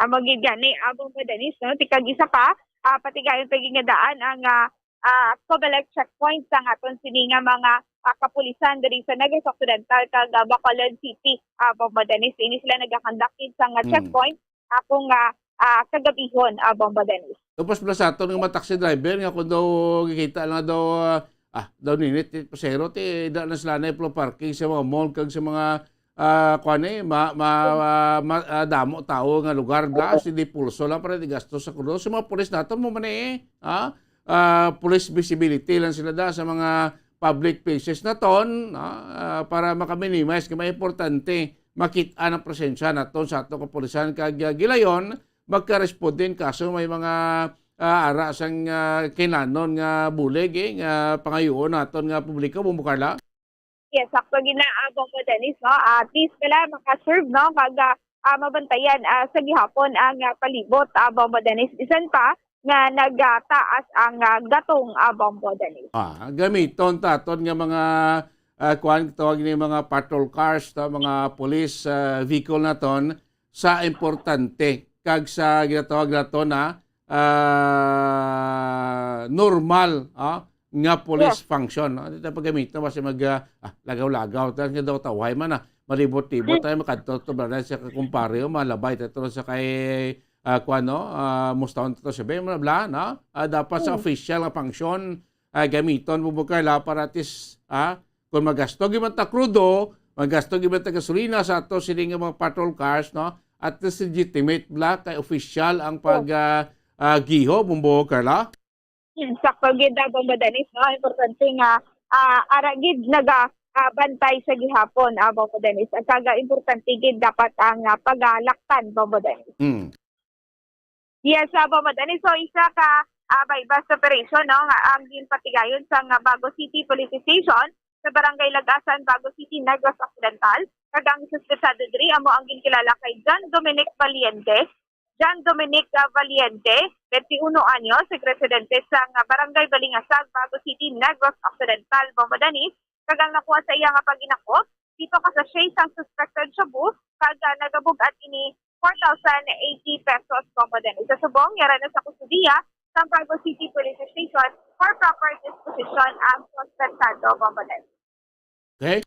Amo gid gani, ah, Bombo Dennis, no? Ti kag isa pa, ah, patigayon pa gid nga daan ang, ah, ah, Comelec checkpoint sang aton sini nga mga, ah, kapulisan diri sa Negros Occidental kag, ah, Bacolod City, ah, Bombo Dennis. Ini sila nagakonduct gid sang, ah, Mm. checkpoint, ah, kung, ah, ah, kagabihon, ah, Bombo Dennis. Tapos pala sa aton nga mga taxi driver nga kung daw gikita lang daw, ah, ah, daw ninit, ti pasahero, ti da na sila na parking sa mga mall kag sa mga, ah, kuwan eh, ma-, ma-, ma-, ah, damo tao nga lugar bla, si di pulso lang para di gasto sa krudo. Sa mga pulis nato mo man eh, ah, ah, police visibility lang sila da sa mga public places naton, ah, ah, para maka-minimize kay may importante makit-an ang presensya naton sa ato kapulisan kag, ah, gilayon magka-respond din kaso may mga, ah, ara sang, ah, kinanon nga bulig eh, nga pangayuon naton nga publiko, Bombo Carla. Yes, sakto gid na, ah, Bombo Dennis, no? Ah, at least pala maka-serve, no? Kag, ah, ah, mabantayan, ah, sa gihapon ang, ah, palibot, ah, Bombo Dennis. Bisan pa nga nagataas ang, ah, gatong, ah, Bombo Dennis. Ah, gamiton ta aton nga mga, ah, kuwan, tawag ni mga patrol cars, ta, mga police, ah, vehicle naton sa importante kag sa ginatawag nato na, ah, normal, ah, nga police Yes. function, no? Dito paggamit na basta mag, ah, ah, lagaw-lagaw, ta nga daw tawhay man, ah, malibot-libot Mm. tayo, makadto to, bala sa kakumpare, o malabay tayo to sa kay, ah, kuwan, no? Ah, Mustahon to sa Bem, bla, no? Ah, dapat sa Mm. official nga function, ah, gamiton mo, Bukala, para at least, ah, kung magasto gyud man ta krudo, magasto gyud man ta gasolina sa ato sini nga mga patrol cars, no? At least legitimate bla kay official ang pag, Oh. ah, ah, giho, Bombo Carla. Hmm, sakto gid, ah, Bombo Dennis, no? Importante nga, ah, ara gid naga, ah, bantay sa gihapon, ah, Bombo Dennis. Ang kaga importante gid dapat ang, ah, pagalaktan, Bombo Dennis. Hmm. Yes, ah, Bombo Dennis. So, isa ka, ah, buy-bust operation, no, nga ang ginpatigayon sa nga Bago City Police Station sa Barangay Lagasan, Bago City, Negros Occidental. Kag ang suspetsado diri amo ang ginkilala kay John Dominic Valiente. John Dominic, ah, Valiente, twenty-uno anyos, residente sa nga Barangay Balingasag, Bago City, Negros Occidental, Bombo Dennis. Kag ang nakuha sa iya nga paghinakop, pito ka sachet sang suspected shabu, kag, ah, nagabug-at ini four thousand eighty pesos, Bombo Dennis. Sa subong, yara na sa kustodiya sang Bago City Police Station for proper disposition ang suspetsado, Bombo Dennis. Okay.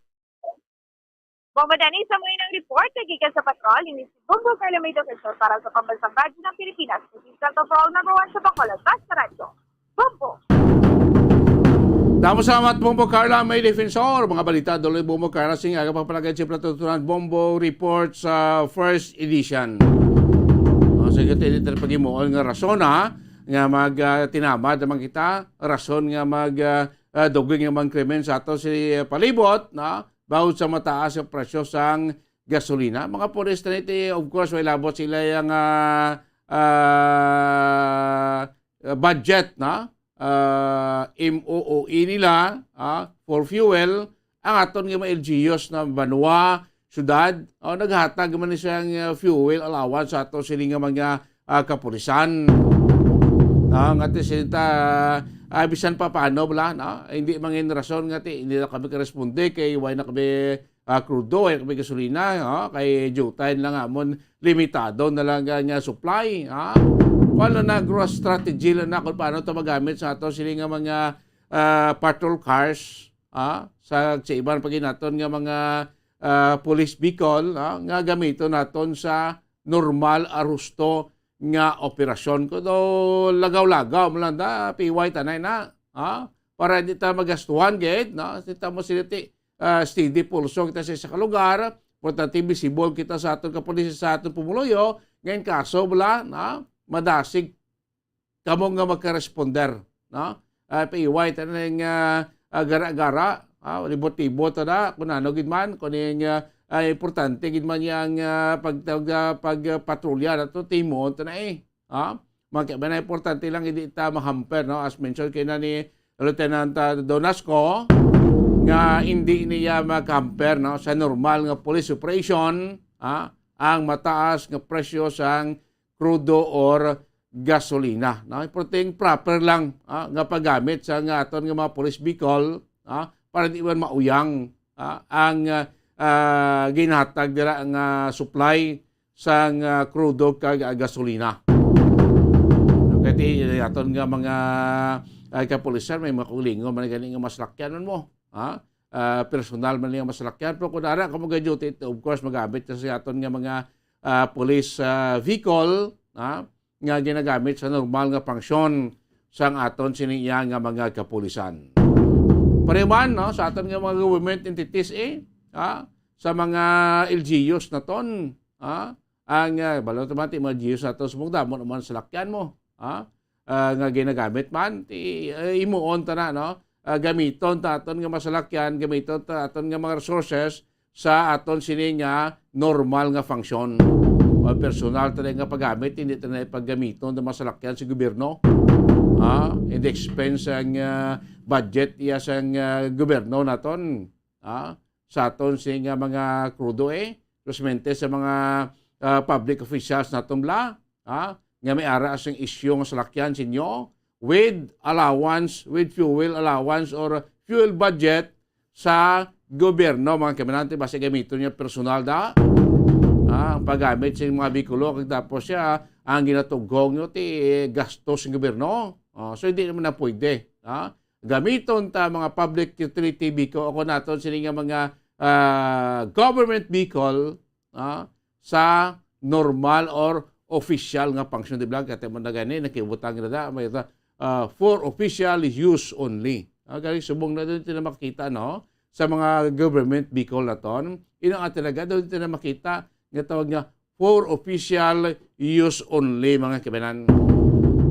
Bombo Dennis, sa mga inang report, nagikan sa patrol, ini si Bombo Carla May Defensor para sa Pambansang Radyo ng Pilipinas, Provincial Patrol number one sa Bacolod, Basta Radyo. Bombo. Damo salamat, Bombo Carla May Defensor. Mga balita, Doloy Bombo Carla, sing aga pa palagay, siyempre, tutunan, Bombo Report sa first edition. O, sa ito, ito, pag-imuon nga rason, ha, nga mag, ah, tinamad naman kita, rason nga mag, ah, ah, dugling nga mga krimen sa ato si, ah, palibot, no? Bawod sa mataas nga presyo sang gasolina. Mga pulis na niti, of course, may labot sila yung, ah, ah, budget, no? Ah, M O O E nila, ah, for fuel. Ang aton nga mga L G Us na banwa, syudad, oh, naghatag man ni siyang, ah, fuel allowance sa ato sini nga mga, ah, kapulisan. Ah, nga ti sila ta, ah, bisan pa paano bala, no? Hindi mangin rason nga ti, hindi na kami karesponde kay why na kami, ah, krudo, ay kami gasolina, ah, kay jutay lang amon, limitado na lang nga, nga supply, ah. Kung ano na, gro-, strategy lang na kung paano to magamit sa ato sini nga mga, ah, patrol cars, ah, sa, sa iban pa ginaton nga mga, ah, police vehicle, ah, nga gamiton naton sa normal arusto nga operasyon. Kuno lagaw-lagaw mo lang da, P Y tanay na, ha? Para di ta magastuhan gid, no? Di ta mo sila ti, ah, steady pulso kita sa isa ka lugar, importante visible kita sa aton kapulisan, sa aton pumuluyo, ngayon kaso bala, no? Madasig kamo nga magka-responder, no? Ah, P Y tanay nga, ah, gara-gara, ah, libot-libot na, kung ano gid man, kung yung, ah, ah, importante gid man yang, ah, pag, pag, ah, pagpatrolya na to, timo, ito na eh. Ha? Mga kaibahan, importante lang hindi ta mahamper, no? As mentioned kay na ni Lieutenant, ah, Donasco, nga hindi niya maghamper, no, sa normal nga police operation, ha, ang mataas nga presyo sang crudo or gasolina, no? Importante proper lang, ah, nga paggamit sa nga aton nga mga police vehicle, ah, para di man mauyang, ah, ang, ah, ah, ginhatag dira nga supply sang, ah, krudo kag, ah, gasolina. Kay ti-, aton nga mga, ah, kapulisan, may mga kaugalingon man gani nga masalakyan man mo, ha? Ah, personal man nga masalakyan, pero kung ara ka mag-duty, of course, magamit ka sa aton nga mga, ah, police, ah, vehicle, ha? Nga ginagamit sa normal nga function sang aton sini iya nga mga kapulisan. Pareho man, no, sa aton nga mga government entities, eh, ha? Sa mga L G Us naton, ha? Ang, ah, balo naman, ti mga L G Us naton, sumugda mo naman salakyan mo, ha? Ah, nga ginagamit man, ti, ah, imuon ta na, no? Ah, gamiton ta aton nga masalakyan, gamiton ta aton nga mga resources sa aton sini nga normal nga function. O personal ta nga paggamit, hindi ta na paggamiton ng masalakyan sa gobyerno. Ha? Hindi expense ang, ah, budget iya sang, ah, gobyerno naton. Ha? Sa aton sini nga mga krudo eh. Especialmente sa mga, ah, public officials naton bala. Ha? Nga may ara sing isyu nga salakyan sa inyo with allowance, with fuel allowance or fuel budget sa gobyerno, mga kaminante, basta gamiton niya personal da. Ah, ang paggamit sa mga bikulo, kag tapos siya, ang ginatughong nyo, ti, eh, gastos ng gobyerno. Oh, so, hindi naman na pwede. Ah, gamiton ta mga public utility vehicle, o kung naton sini nga mga, ah, government vehicle, ah, sa normal or official nga function, di ba? Kaya mo na gani, nakibutang na da, may ito, ah, for official use only. Ah, gani, subong na doon ito na makita, no? Sa mga government vehicle na ton, ino nga talaga, doon ito na makita, nga tawag nga, for official use only, mga kabanan.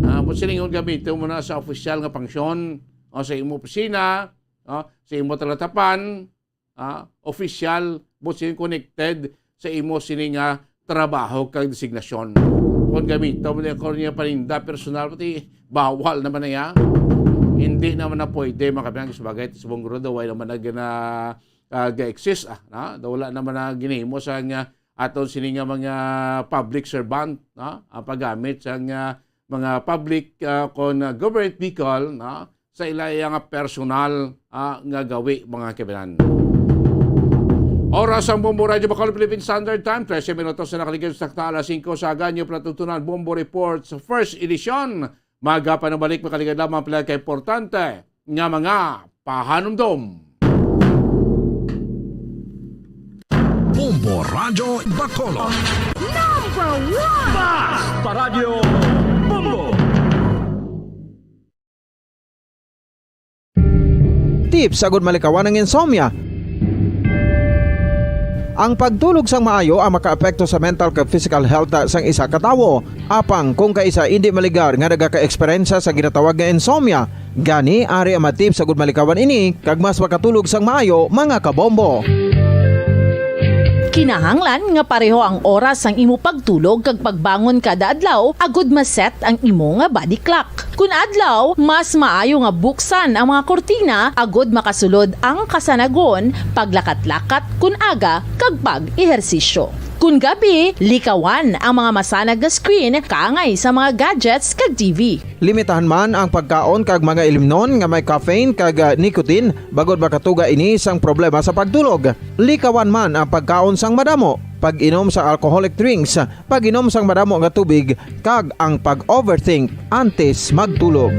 Ah, mo silingon gamitin mo na sa official nga function, o sa imo opisina, o sa imo talatapan, ah, official, but sini connected sa imo sini nga trabaho kag designasyon. Kung gamito mo din ako niya paninda personal, pati bawal naman na yan. Hindi naman na pwede, mga kabilang, sa bagay, sa buong grudo, wala naman na gina, ah, ga-exist, ah, na? Wala naman na ginimo sa nga aton sini nga mga public servant, na? Ang paggamit sa nga mga public, ah, kon, ah, government vehicle, na? Sa ila iya nga personal, ah, nga gawi, mga kabilan. Oras ang Bombo Radyo Bacolod Philippine Standard Time, trese minutos na nakaligid sa takna alas singko sa aga. Inyo pala tutunan Bombo Report sa first edition. Magapanabalik, makaligid lamang pala ka importante nga mga pahanumdom. Bombo Radyo Bacolod. Number one! Basta Radyo Bombo! Tips agud malikawan ang insomnia. Ang pagtulog sang maayo ang makaapekto sa mental kag physical health sang isa ka tawo. Apang kung kaisa indi maligar nga nagaka-eksperyensya sa ginatawag nga insomnia, gani ari ang mga tips agud malikawan ini kag mas makatulog sang maayo, mga kabombo. Kinahanglan nga pareho ang oras sang imo pagtulog kag pagbangon kada adlaw agud ma-set ang imo nga body clock. Kun adlaw, mas maayo nga buksan ang mga kurtina agud makasulod ang kasanagon, paglakat-lakat kun aga, kag pag-ehersisyo. Kun gabi, likawan ang mga masanag nga screen kaangay sa mga gadgets kag T V. Limitahan man ang pagkaon kag mga ilimnon nga may caffeine kag, ah, nicotine, bangod makatuga ini sang problema sa pagtulog. Likawan man ang pagkaon sang madamo, pag-inom sa alcoholic drinks, pag-inom sang madamo nga tubig, kag ang pag-overthink antes magtulog.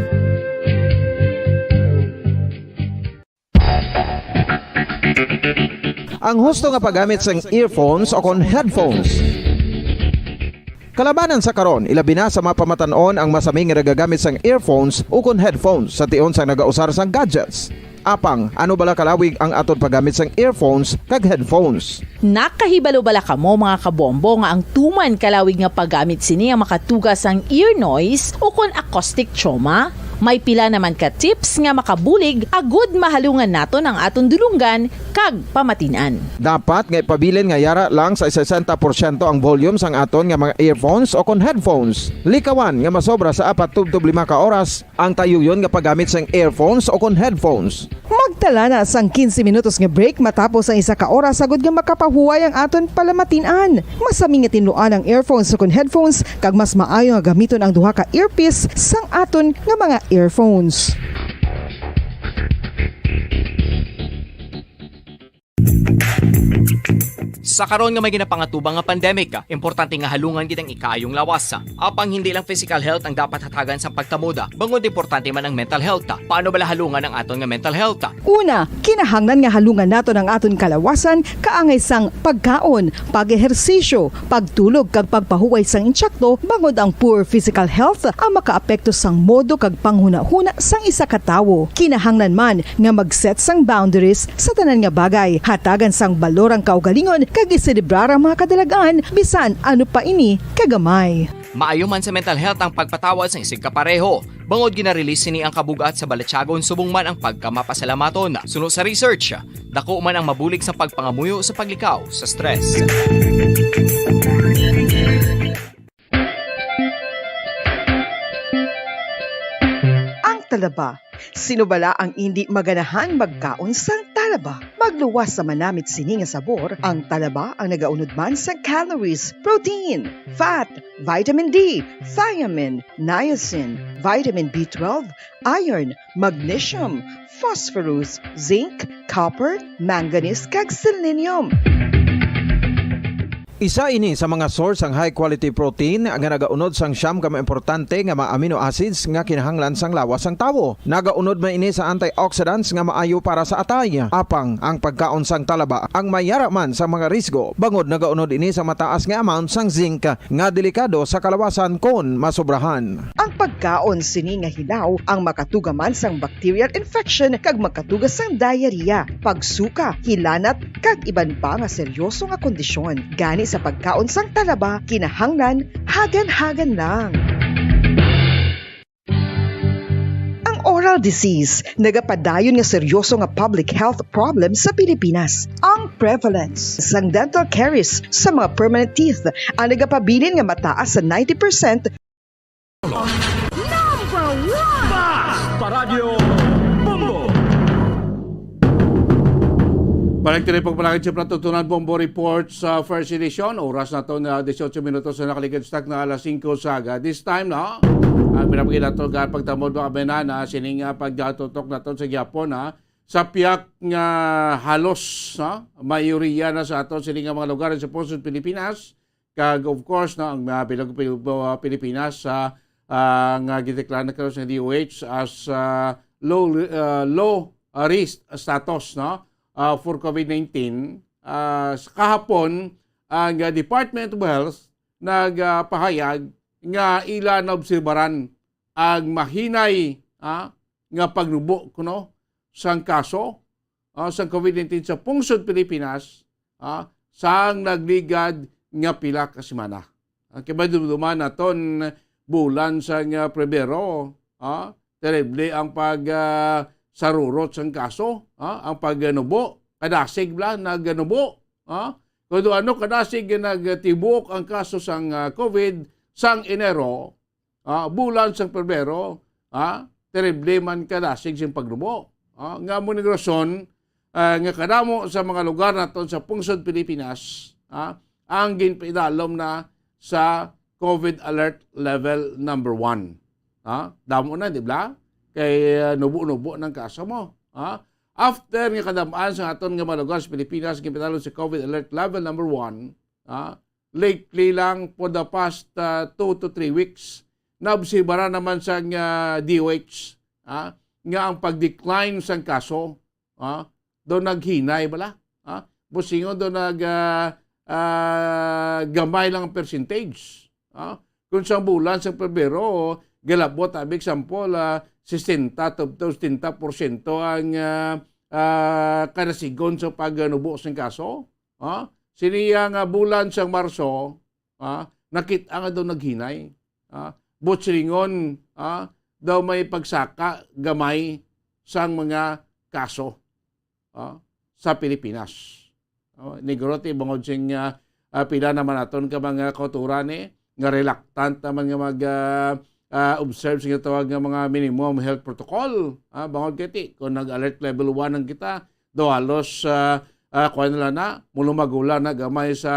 Ang husto nga paggamit sang earphones o kon headphones. Kalabanan sa karon, ilabi na sa mga pamatan-on ang masami nga nagagamit sang earphones o kon headphones sa tion sang nagausar sang gadgets. Apang, ano bala kalawig ang aton paggamit sang earphones kag headphones? Nakahibalo bala kamo, mga kabombo, nga ang tuman kalawig nga paggamit sini ang makatuga sang ear noise o kon acoustic trauma? May pila naman ka tips nga makabulig agud mahalungan naton ang aton dulonggan kag pamatin-an. Dapat nga ipabilin nga yara lang sa sesenta porsyento ang volume sang aton nga mga earphones o kon headphones. Likawan nga masobra sa apat tubtob lima ka oras ang tayuyon nga paggamit sang earphones o kon headphones. Magtala na sang quince minutos nga break matapos ang isa ka oras, agud nga makapahuway ang aton palamatin-an. Masami nga tinluan ang earphones o kon headphones, kag mas maayo nga gamiton ang duha ka earpiece sang aton nga mga earphones. Sa karon nga may ginapangatubang nga pandemic, importante nga halungan gid ang ikaayong lawas. Apang hindi lang physical health ang dapat hatagan sa pagtamod, bangod importante man ang mental health. Paano bala halungan ang aton nga mental health? Una, kinahanglan nga halungan naton ang aton kalawasan kaangay sang pagkaon, pag-ehersisyo, pagtulog kag pagpahuway sang insakto, bangod ang poor physical health ang makaapekto sang modo kag panghunahuna sang isa ka tawo. Kinahanglan man nga mag-set sang boundaries sa tanan nga bagay, hatagan sang balor ang kaugalingon kag iselebrar ang mga kadalagan, bisan ano pa ini kagamay. Maayo man sa mental health ang pagpatawad sang isigkapareho, bangod gina-release sini ang kabug-at sa balatyagon subong man ang pagkamapasalamaton. Suno sa research, dako man ang mabulig sa pagpangamuyo sa paglikaw sa stress. Ang talaba. Sino bala ang indi maganahan magkaon sang talaba? Magluwas sa manamit sini nga sabor, ang talaba ang nagaunod man sa calories, protein, fat, vitamin D, thiamine, niacin, vitamin B twelve, iron, magnesium, phosphorus, zinc, copper, manganese, kag selenium. Isa ini sa mga source sang high quality protein nga nagaunod sang siyam ka mga importante nga mga amino acids nga kinahanglan sang lawas sang tawo. Nagaunod man ini sa antioxidants nga maayo para sa atay. Apang ang pagkaon sang talaba ang mayara man sa mga risgo, bangod nagaunod ini sa mataas nga amount sang zinc nga delikado sa kalawasan kon masobrahan. Ang pagkaon sini nga hilaw ang makatuga man sang bacterial infection kag makatuga sang diarrhea, pagsuka, hilanat, kag iban pa nga seryoso nga kondisyon. Gani sa pagkaon sang talaba, kinahanglan hagan-hagan lang. Ang oral disease nagapadayon nga seryoso nga public health problem sa Pilipinas. Ang prevalence sang dental caries sa mga permanent teeth ang nagapabilin nga mataas sa ninety percent. Number one! Mas pa Radyo Bombo! Balik tayo pagpalakad sa Platutunan Bombo Report sa first edition. Oras naton na dieciocho minutos na nakaligid sa takna alas singko sa aga. This time, no? Ang pinapagid nato ka pagtamod, mga kabayan, na sining, ah, pagtutok naton sa gihapon, ha? Sa piyak nga halos, ha? Mayoriya na sa aton sining nga mga lugar sa pungsod Pilipinas. Kag, of course, no, ang, ah, bilog Pil-, ah, Pilipinas sa, ah, nga gideklara na karon sa D O H as, ah, low, ah, low, ah, risk status, no, ah, for COVID nineteen. Ah, sa kahapon, ang, ah, Department of Health nagapahayag nga ila naobserbaran ang mahinay, ah, nga pagnubo kuno sang kaso, ah, sang COVID nineteen sa pungsod Pilipinas, ah, sang nagligad nga pila ka semana. Ang kibadumduman naton bulan sang, ah, Pebrero, ah, terrible ang pag, ah, sarurot sang kaso, ah, ang pagnubo, kadasig bala nagnubo, ah. Kung ano kadasig nga nagtibuok ang kaso sang, ah, COVID sang Enero, ah, bulan sang Pebrero, ah, terrible man kadasig sing pagnubo. Ah, nga amo ning rason, ah, nga kadamo sa mga lugar naton sa pungsod Pilipinas, ah, ang ginpaidalom na sa COVID alert level number one. Ha? Damo na, di ba? Kay, uh, nubo-nubo ng kaso mo. Ha? After nga kadam-an sa aton nga mga lugar sa Pilipinas, ginpaidalom sa COVID alert level number one, ha? Lately lang, for the past, uh, two to three weeks, naobserbaran naman sa, uh, D O H, ha? Nga ang pag-decline sang kaso, ah, daw naghinay bala. Ah, busingon daw nag, ah, ah, gamay lang ang percentage. Ah, kung sa bulan sa Pebrero, galabot abi, example, ah, sesenta to, to setenta porsyento ang, ah, ah, kanasigon sa pagnubo sang kaso. Ah, sini nga bulan sang Marso, ah, nakit-a nga daw naghinay. Ah, butsingon, ah, daw may pagsaka gamay sang mga kaso, ah, sa Pilipinas. Oh, niguro ti bangod sing, ah, ah, pila naman aton ka mga kauturan, eh, nga reluctant naman nga mag, ah, ah, observe sa ginatawag nga mga minimum health protocol. Ah, bangod kay ti, kung nag-alert level one ang kita, daw halos, ah, ah, kuwan na lang na, mulumagula na gamay sa,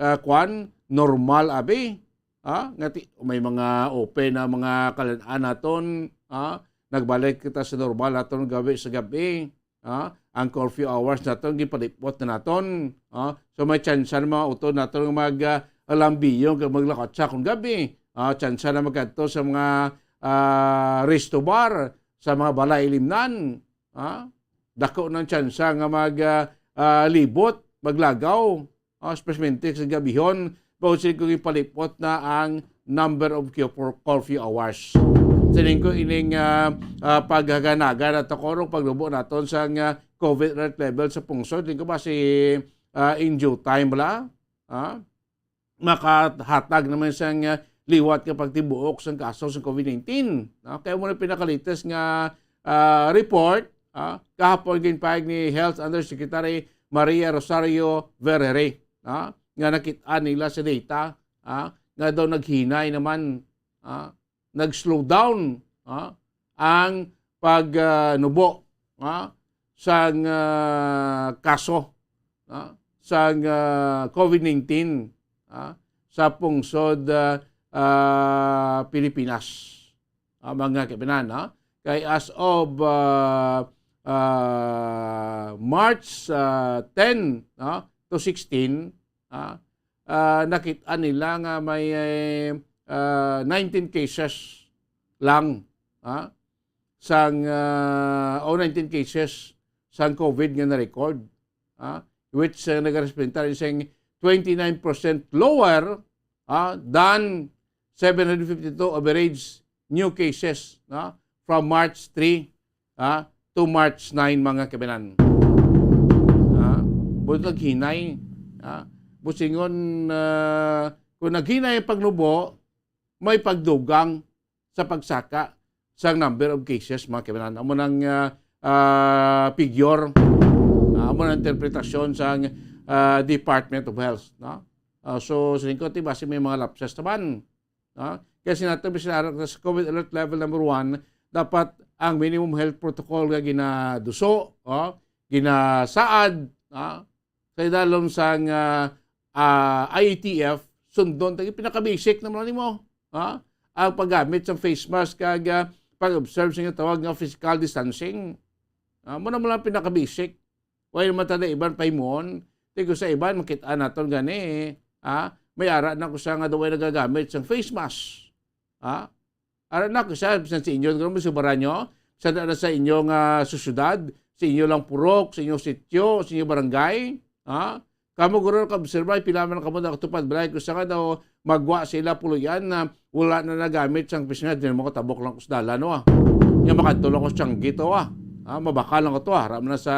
ah, kuwan, normal abi. Ah, nga ti-, may mga open na mga kalan-an naton, ah, nagbalik kita sa normal naton gabi sa gabi. Ah, ang curfew hours naton gipalipot na naton. Ah, so may tsansa na mga utod naton nga mag, ah, lambiyon kag maglakatsa kon gabi. Ah, tsansa na magkadto sa mga, ah, resto bar, sa mga balay ilimnan. Ah, dako nang tsansa nga mag, ah, ah, libot, maglagaw. Ah, especially sa gabihon, bangod sila kung ipalipot na ang number of curfew, curfew hours. Sining ko ining, ah, ah, paghaganagan at takorong paglubo naton sa nga COVID alert level sa pungsod. Tingko ba si, ah, in due time bala? Ah, makahatag naman sang, ah, liwat nga pagtibuok sang kaso sa COVID nineteen. Ah, kaya mo na pinakalites nga, ah, report, ah, kahapon ginpahayag ni Health Undersecretary Maria Rosario Vergeire, ah, nga nakit-an nila sa data, ah, nga daw naghinay naman, ah, nag-slow down, ah, ang pag, ah, nubo, ah, sang, ah, kaso, ah, sang, ah, COVID nineteen, ah, sa pungsod, ah, ah, Pilipinas. Ah, mga kaibigan, ah. Kay as of, ah, ah, March, ah, ten, ah, to sixteen, ah, ah, nakit-an nila nga may, eh, ah, nineteen cases lang, ah, sang, ah, o nineteen cases sang COVID nga na-record, ah, which, ah, nagarepresenta sing twenty-nine percent lower, ah, than seven hundred fifty-two average new cases, ah, from March three, ah, to March nine, mga kaibigan. Ah, buot naghinay, ah, busingon, ah, kung naghinay ang pagnubo, may pagdugang sa pagsaka sa number of cases, mga kaibigan. Amo nang, ah, ah, figure, ah, amo nang interpretasyon sa, ah, Department of Health, no? Ah, so, sa lingkod, ti, basi may mga lapses naman. Ah, kaya sinato, bisan ara sa COVID alert level number one, dapat ang minimum health protocol nga ginaduso, oh, ginasaad, ah, sa idalom sang, ah, ah, I A T F, sundon ta, pinaka-basic naman nimo, ah, ang paggamit sa face mask kag, ah, pag-observe sa tawag nga physical distancing. Ah, mo na mo lang pinaka-basic. Way naman ta na iban pahimuon. Ti kung sa iban, makita naton gani, ah, may ara na ko sa nga daw ay nagagamit sang face mask. Ah, ara na ko sa, sa, sa inyo, kung sa baranyo, sa, na sa inyo nga susyudad, sa inyo lang purok, sa inyo sityo, sa inyo barangay, ah, kamo guro nakaobserba, pila man kamo nakatupad balay, kung sa nga daw magwa sila puloy-an na wala na nagamit sang face mask, di na mo katabok lang ko sa dalan, wa. Nga makadto lang ko sa tiyanggi to, ah. Ah, mabakal lang ko to, ah. Haram na sa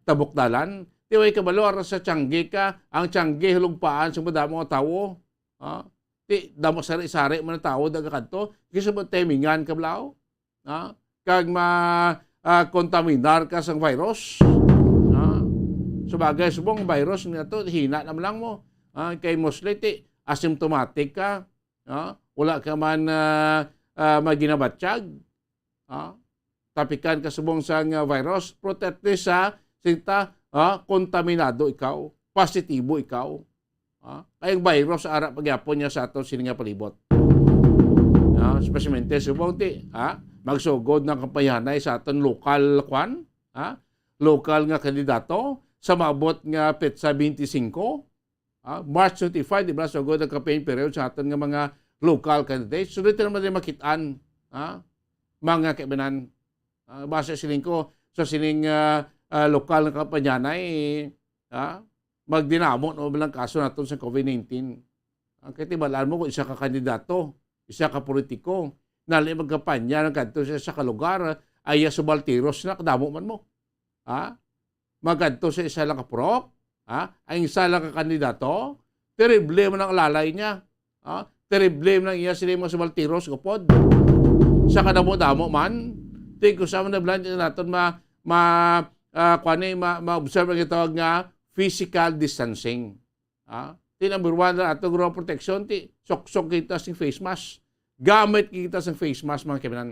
tabok dalan. Di way kabalo, ara sa tiyanggi ka, ang tiyanggi, hulugpaan sa madamo nga tawo. Ah, di, damo sari-sari man ang tawo, daga kadto. Kasi mo timingan ka, blaw. Ah, kag ma, ah, kontaminar ka sang virus. Ah, sabagay, subong virus nga to, hina naman lang mo. Ah, kay mostly, ti, asymptomatic ka. Ah, wala ka man, ah, ah, maginabatyag. Ah, tapikan ka subong sang, ah, virus. Pero at least, ah, sinta, ah, kontaminado ikaw. Positibo ikaw. Ah, kay ang virus ara pa gyapon niya sa aton sini nga palibot. Ah, especially subong ti, ah, magsugod ng kampanyahanay sa aton lokal kwan, ah, lokal nga kandidato sa maabot nga petsa twenty-five, ah, March twenty-five, di ba, sugod ang campaign period sa aton nga mga local candidates. So, dito naman din makitaan, ah, mga kaibanan. Ah, base siling ko, sa sining, ah, ah, lokal nga kampanyahanay, ah, magdinamo na lang kaso naton sa COVID nineteen. Ang katibalaan mo kung isa ka kandidato, isa ka politiko, nali magkampanya ng kadto sa isa ka lugar, ay subaltiros na, kadamo man mo. Ha? Magkadto sa isa lang ka purok, ha? Ang isa lang ka kandidato, terrible man ang alalay niya. Ha? Terrible man ang iya sila mga subaltiros, upod. Sa kadamo-damo man, tig ko sa mga blind naton ma, ma, ah, kuwan ni, ma, ma-observe ang gitawag nga physical distancing. Ah, ti number one na ato nga protection, ti suksok kita sing face mask. Gamit kita sing face mask, mga kaibigan.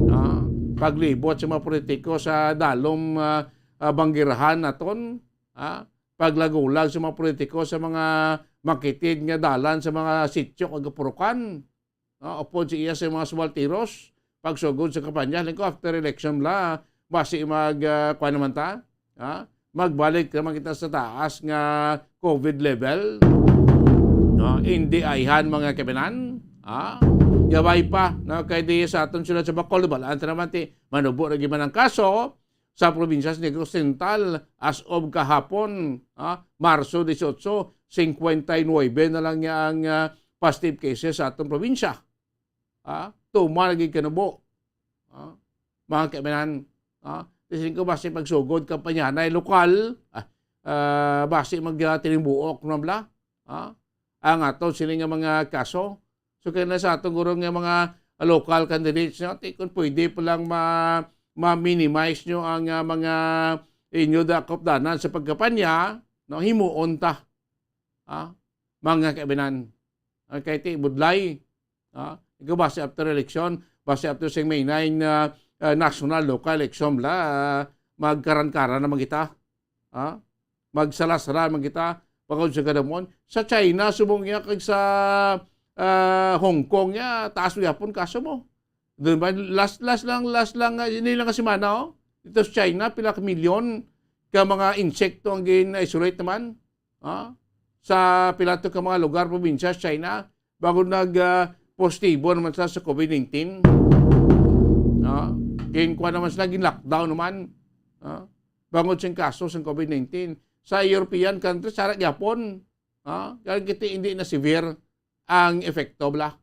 Ah, paglibot sa mga politiko sa dalom, ah, ah, banggirahan naton, ah, paglagulag sa mga politiko sa mga makitid nga dalan sa mga sityo kag purukan. Ah, upod sa iya sa mga subaltiros, pagsugod sa kampanya, lingko after election bala, basi mag, ah, kuwan naman ta, ha? Magbalik naman kita sa taas nga COVID level. No? Hindi ayhan, mga kaibanan, ha? Gabay pa, no? Kay di sa aton sila sa Bacol, balaan ta naman ti manubo na giman ang kaso, sa probinsya sa Negros Oriental as of kahapon, ah, Marso dieciocho, cincuenta y nueve na lang niya ang, ah, positive cases sa atong probinsya. Ah, tuman lagi kanubo. Ah, mga kaibanan, ah, siling ko basi pagsugod kampanyahanay lokal, ah, ah, basi mag, ah, tinimbuok na bala. Ah, ang aton sini nga mga kaso, so, kaya na sa aton guro nga mga local candidates, no? Ti kung pwede pa lang ma-, ma-minimize nyo ang, ah, mga inyo dakop danan sa pagkapanya, no? Himuon ta. Ah, mga kaibanan. Okay, ti budlay. Ah, ikaw basi after election, basi after sing May nine, ah, ah, national local election bala, ah, magkaran-karan naman kita. Ha? Magsalasra man kita bangod sa kadamon. Sa China, subong niya, kag sa, ah, Hong Kong niya, taas gyapon kaso mo. Doon ba, last, last lang, last lang, ah, nila nga semana, oh. Dito sa China, pila ka milyon ka mga insekto ang gin-isolate naman. Ha? Sa pila to ka mga lugar, probinsya sa China, bago nag, ah, positibo naman sila sa COVID nineteen. Ah, ginkuha naman sila, gin-lockdown naman. Ah, bangod sing kaso sang COVID nineteen. Sa European countries, sara gyapon. Ah, kaya kita hindi na severe ang epekto bala.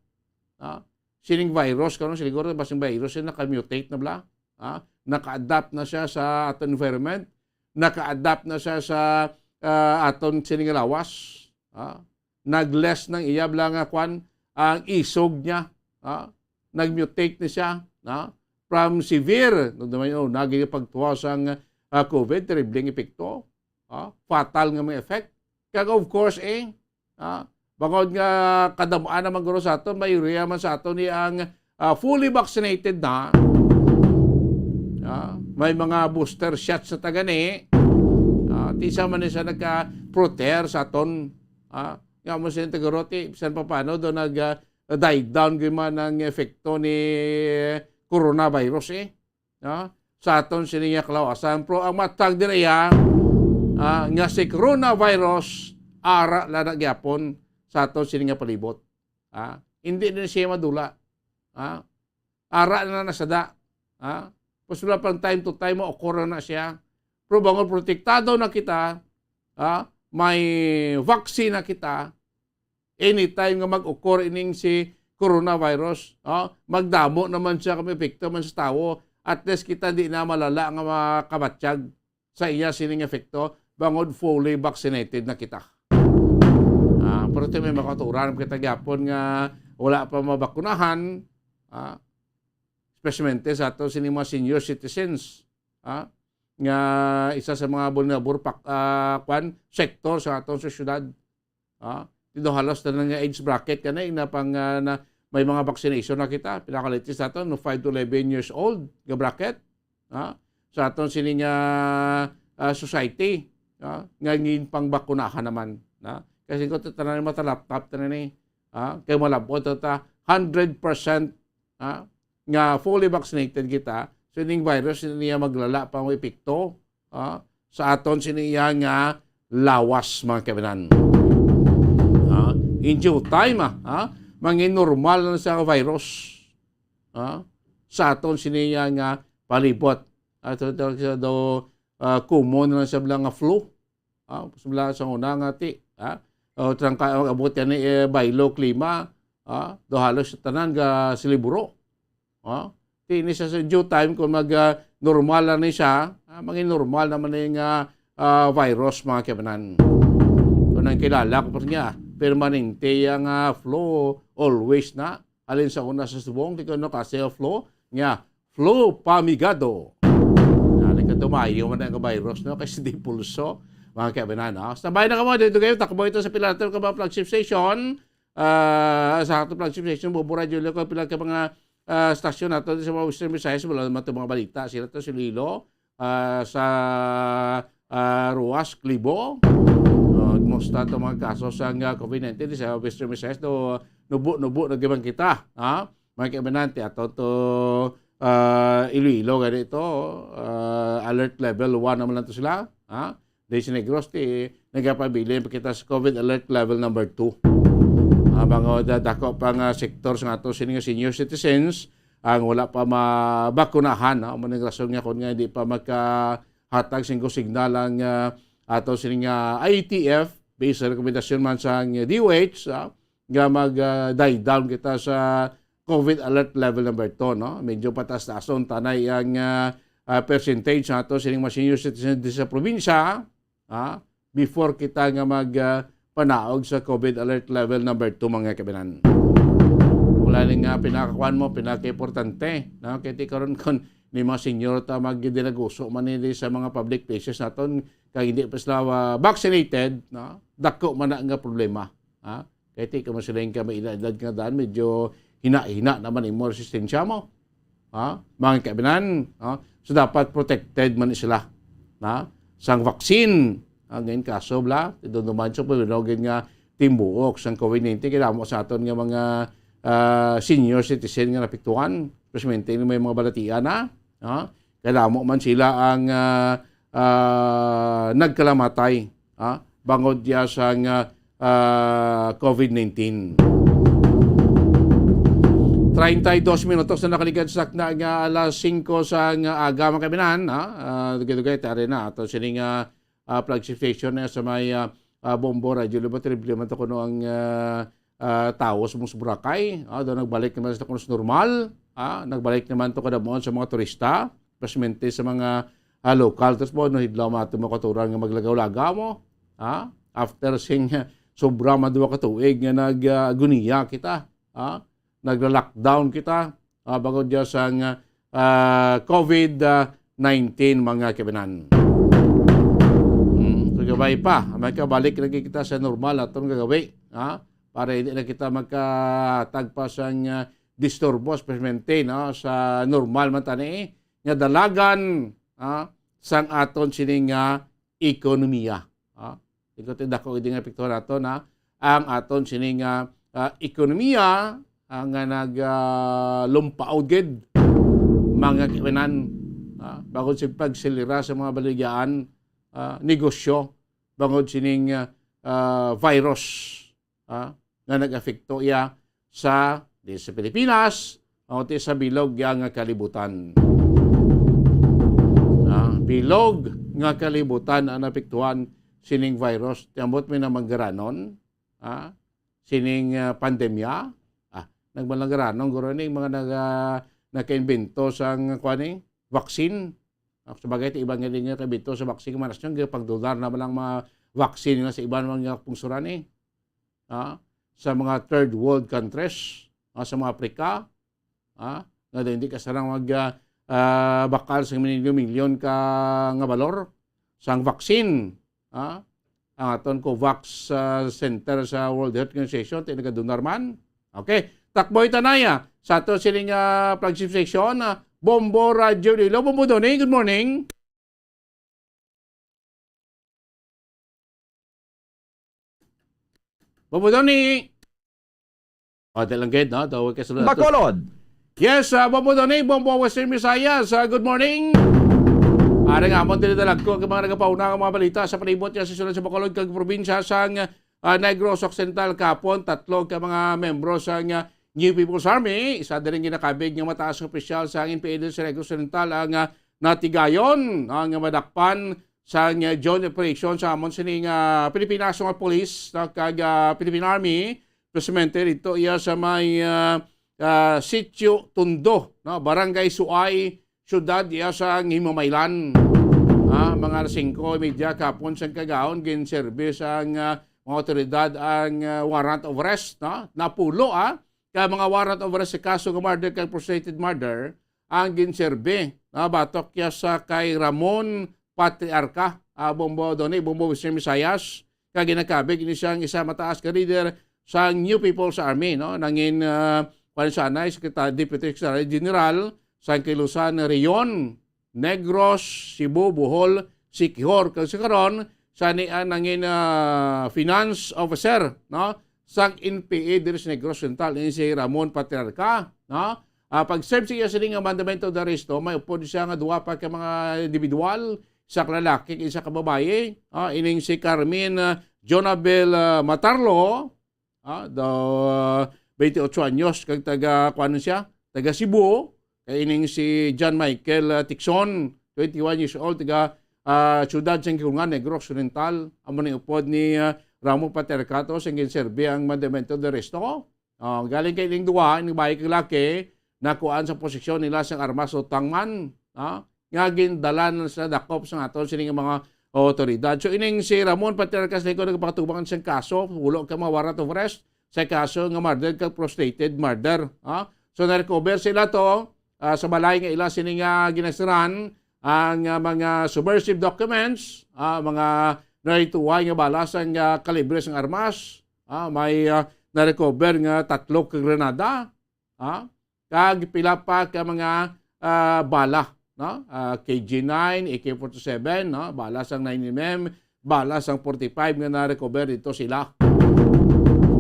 Ah, sining virus, karon siguro, basing virus, eh, naka-mutate na bala. Ah, naka-adapt na siya sa aton environment. Naka-adapt na siya sa, ah, aton sining lawas. Ah, nag-less ng iya bala nga kwan, ang isog niya. Ah, nag-mutate na siya. Ah, from severe, no, naman yun, naging pagtuwa sang, ah, COVID, terribleng epekto. Ah, fatal nga mga effect. Kag of course, eh, ah, bangod nga kadam-an naman guro sa aton, mayoriya man sa aton ni ang, ah, fully vaccinated na. Ah, may mga booster shots sa tagani. Ah, ti sa man ni sa nagka-proter sa aton. Ah, nga mo sa tagaro, ti, bisan pa paano do nag, ah, die down gyud man ang epekto ni coronavirus, eh. No? Sa aton sini nga kalawasan. Pero ang matag dira iya, ah, nga si coronavirus, ara lang na gyapon sa aton sini nga palibot. Ah, hindi din siya madula. Ah, ara na nasada. Ah, posible pang time to time, ma-occur na siya. Pero bangod protektado na kita, ah, may vaccine na kita, anytime nga mag-occur ining si coronavirus, ah, magdamo naman siya kung may epekto man sa tawo, at least kita di na malala nga makabatyag sa iya sining epekto, bangod fully vaccinated na kita. Ah, pero ti may makaturan kita gyapon nga wala pa mabakunahan, ah, especially sa ato sini mga senior citizens, ah, nga isa sa mga vulnerable pak-, ah, kwan, sektor sa atong sosyedad. Ah, ti do halos tanan nga age bracket ka na, na pang, ah, na may mga vaccination na kita. Pinakalatest nato, no, five to eleven years old nga bracket. Ah, sa aton sini nga, ah, society, ah, nga ginpangbakunahan naman. Na? Kasi kung tanan matalaptap ta na ni, ah, kay malabot ta, hundred percent, ah, nga fully vaccinated kita, so ning virus niya maglala pa ang epekto, ah, sa aton siniya nga lawas, mga kaibanan. Ah, in due time, ah, ah, mangin normal na sa virus, ah, sa aton siniya nga palibot. Ato daw, daw, ah, common na sa bala nga flu. Ah, sa bala sa una nga ti, ah, o trangka, abot yan ni, eh, baylo, klima, ah, do halos tanan ga siliburo. Ah, ti ni sa, sa due time, kung mag, ah, normal lang ni siya, ah, maging normal naman ni nga, ah, virus, mga kaibanan. Kung ang kilala ko pa niya, permanente yang, ah, flu, always na. Halin sa una sa subong, ti kuno kasi flu, nga flu pamigado. Nani ka tumayo man ang virus, no? Kasi di pulso, mga kaibanan, no? Sa bayan na kamo, dito kayo, takbo ito sa pila natin ka mga flagship station. Ah, sa ato flagship station, Bombo Radyo Iloilo, pila ka mga, ah, stasyon nato sa mga Western Visayas, wala naman itong mga balita. Sila to, si Lilo, ah, sa, ah, Ruas, Kalibo. Ah, kumusta itong mga kaso sa nga COVID nineteen sa Western Visayas? Do, nubo-nubo na gibang kita, ha? Mga kaibanan, ti ato to, ah, Iloilo, gani ito, ah, alert level one naman lang to sila, ha? Di si Negros, ti nagapabilin pa kita sa COVID alert level number two. Ah, mga da-, dako pa nga sektor sa ato sini nga senior citizens ang wala pa mabakunahan, no? Amo ning rason nga kung nga hindi pa makahatag sing go signal ang, ah, ato sini nga I T F, based sa rekomendasyon man sa D O H, ah, nga mag, ah, die down kita sa COVID alert level number two, no? Medyo pataas-taas ang tanay ang, ah, ah, percentage sa ato sining mga senior citizens di sa probinsya, ah, before kita nga mag, ah, panaog sa COVID alert level number two, mga kabinan. Wala ni nga pinakakuan mo, pinakaimportante, no? Kaya ti karon kon ni mga senior ta magdinaguso man ni sa mga public places naton, kag hindi pa sila, ah, vaccinated, no? Dako man na nga problema, ha? Kay ti ka man sila yung ka may edad-edad nga daan, medyo hina-hina naman imo resistensya mo. Ha? Mga kabinan, ha? So, dapat protected man sila, ha? Sang vaccine, ha? Ngayon, kaso, bla, idunduman sa paglinogin nga timbuok sang COVID nineteen, kaya damo sa aton nga mga, ah, senior citizen nga napiktuhan, especially may mga balatian na, ha? Kaya damo man sila ang, ah, ah, nagkalamatay, ha? Bangod diya sang, ah, ah, COVID nineteen. Treinta y dos minutos na nakaligad sa takna nga alas singko sa nga aga, mga kabinan, ha? Ah, dugay-dugay, tari na. Ato sini nga, ah, flagship station na sa may, ah, ah, Bombo Radyo Iloilo. Terrible man to kuno ang, ah, ah, tawo sa mga Boracay. Ah, daw nagbalik naman sa kuno sa normal. Ah, nagbalik naman to kadamuan sa mga turista. Especially sa mga, ah, local. Tapos mo, no, hidlaw mo ato mga katuran nga maglagaw-lagaw mo. Ah, after sing, sobra man duha ka tuig nga nag, ah, agoniya kita. Ah, nagla-lockdown kita, ah, bangod dya sang, ah, COVID, ah, nineteen, mga kabinan. Hmm, kagabay pa, may kabalik lagi kita sa normal aton gagawi, ha? Para hindi na kita magkatagpa sang, ah, disturbo, especially, no, sa normal man tani, nga dalagan, ha, sang aton sini nga ekonomiya. Ha? Ikot dako gid nga epekto nato na ang aton sini nga, ah, ekonomiya, ah, nga nag, ah, lumpaod gid, mga kabinan, ah, bangod sa pagsilira sa mga baligyaan, ah, negosyo, bangod sining, ah, ah, virus, ah, nga nag-apekto iya sa, di sa Pilipinas, o ti sa bilog iya nga kalibutan. Ah, bilog nga kalibutan ang napiktuhan sining virus. Ti ambot may namanggaranon, ah, sining, ah, pandemya. Ah, nagmalanggaranon guro ning mga naga-, nagkaimbento sang, kuan, eh, vaccine. Ah, sabagay, ti iban nga di nga kaimbento sa vaccine, mga nasyon, kay pagdudar naman ang mga vaccine nga sa iban mga pungsuran, eh. Ah, sa mga third world countries, ah, sa mga Africa, ah, nga daw hindi ka sarang mag, ah, ah, bakal sa milyon-milyon ka nga balor sang vaccine, ah, ang aton COVAX, ah, Center sa World Health Organization, ti nagadunar man. Okay, takboy tanaya sa ato sining, ah, flagship station, ah, Bombo Radyo Iloilo. Bombo Donny, good morning. Bombo Donny. O, di lang gid, no? Tawag ka sa Bacolod. Yes, ah, Bombo Donny, Bombo Western Visayas. Ah, good morning. Ari nga, amon diri dalagko ang mga nagapauna nga mga balita sa palibot niya sa syudad sa Bacolod kag probinsya sang, ah, Negros Occidental. Kapon, tatlo ka mga membro sang, ah, New People's Army, isa diri ginakabig nga mataas nga opisyal sa N P A sa Negros Occidental ang, ah, natigayon, ah, nga madakpan sang, ah, joint operation sa amon sining, ah, Philippine National Police, no, kag, ah, Philippine Army. Precisamente dito iya sa may, ah, ah, Sitio Tondo, no, Barangay Suay, Siyudad iya sa Himamaylan. Ah, mga alas singko y media kapon sang kagahon, ginserbi sang, ah, mga otoridad ang, ah, warrant of arrest, no? Napulo, ah, ka mga warrant of arrest sa kaso nga murder kag frustrated murder ang ginserbi, no? Batok iya sa kay Ramon Patriarca, ah, Bombo Donny, Bombo Western Visayas, kag ginakabig ini siyang isa mataas ka leader sa New People's Army, no? Nangin, ah, kuwan siya anay, Secretary, Deputy Secretary General sa Kilusan Region, Negros, Cebu, Bohol, Siquijor, kag sa karon, siya ni ang nangin, ah, finance officer, no? Sang N P A diri sa Negros Occidental, ini si Ramon Patriarca, no? Ah, pag-serve siya sini nga mandamento de arresto, may upod siya nga duha pa ka mga individual, isa ka lalaki, isa ka babayi, ah, ining si Carmen, ah, Jonabel, ah, Matarlo, ah, the twenty-eight anyos, kag taga, kuwan siya, taga Cebu, kay ining si John Michael, ah, Tixon, twenty-one years old, taga, ah, siyudad sang Quiapongan, Negros Occidental, amo ni upod ni, ah, Ramon Patriarca to, sang ginserbi ang mandamento de arresto. Oh, galing kay ining duha, ining bayi kag laki, nakuan sa posisyon nila sang armas o tangman, ah, nga gindala na sa dakop sa aton sining mga otoridad. So, ining si Ramon Patriarca sa likod nagapatubang sang kaso, pulo ka mga warrant of arrest sa kaso nga murder kag frustrated murder, ah. So, na-recover sila to, ah, sa balay nga ila sini nga ginasran ang, ah, mga subversive documents, ah, mga narituhay nga bala sang, ah, kalibre sang armas, ah, may, ah, na-recover nga tatlo ka granada, ah, kag pila pa ka mga, ah, bala, no? Ah, K G nine, A K forty-seven, no? Bala sang nine M M, bala sang forty-five nga na-recover dito sila.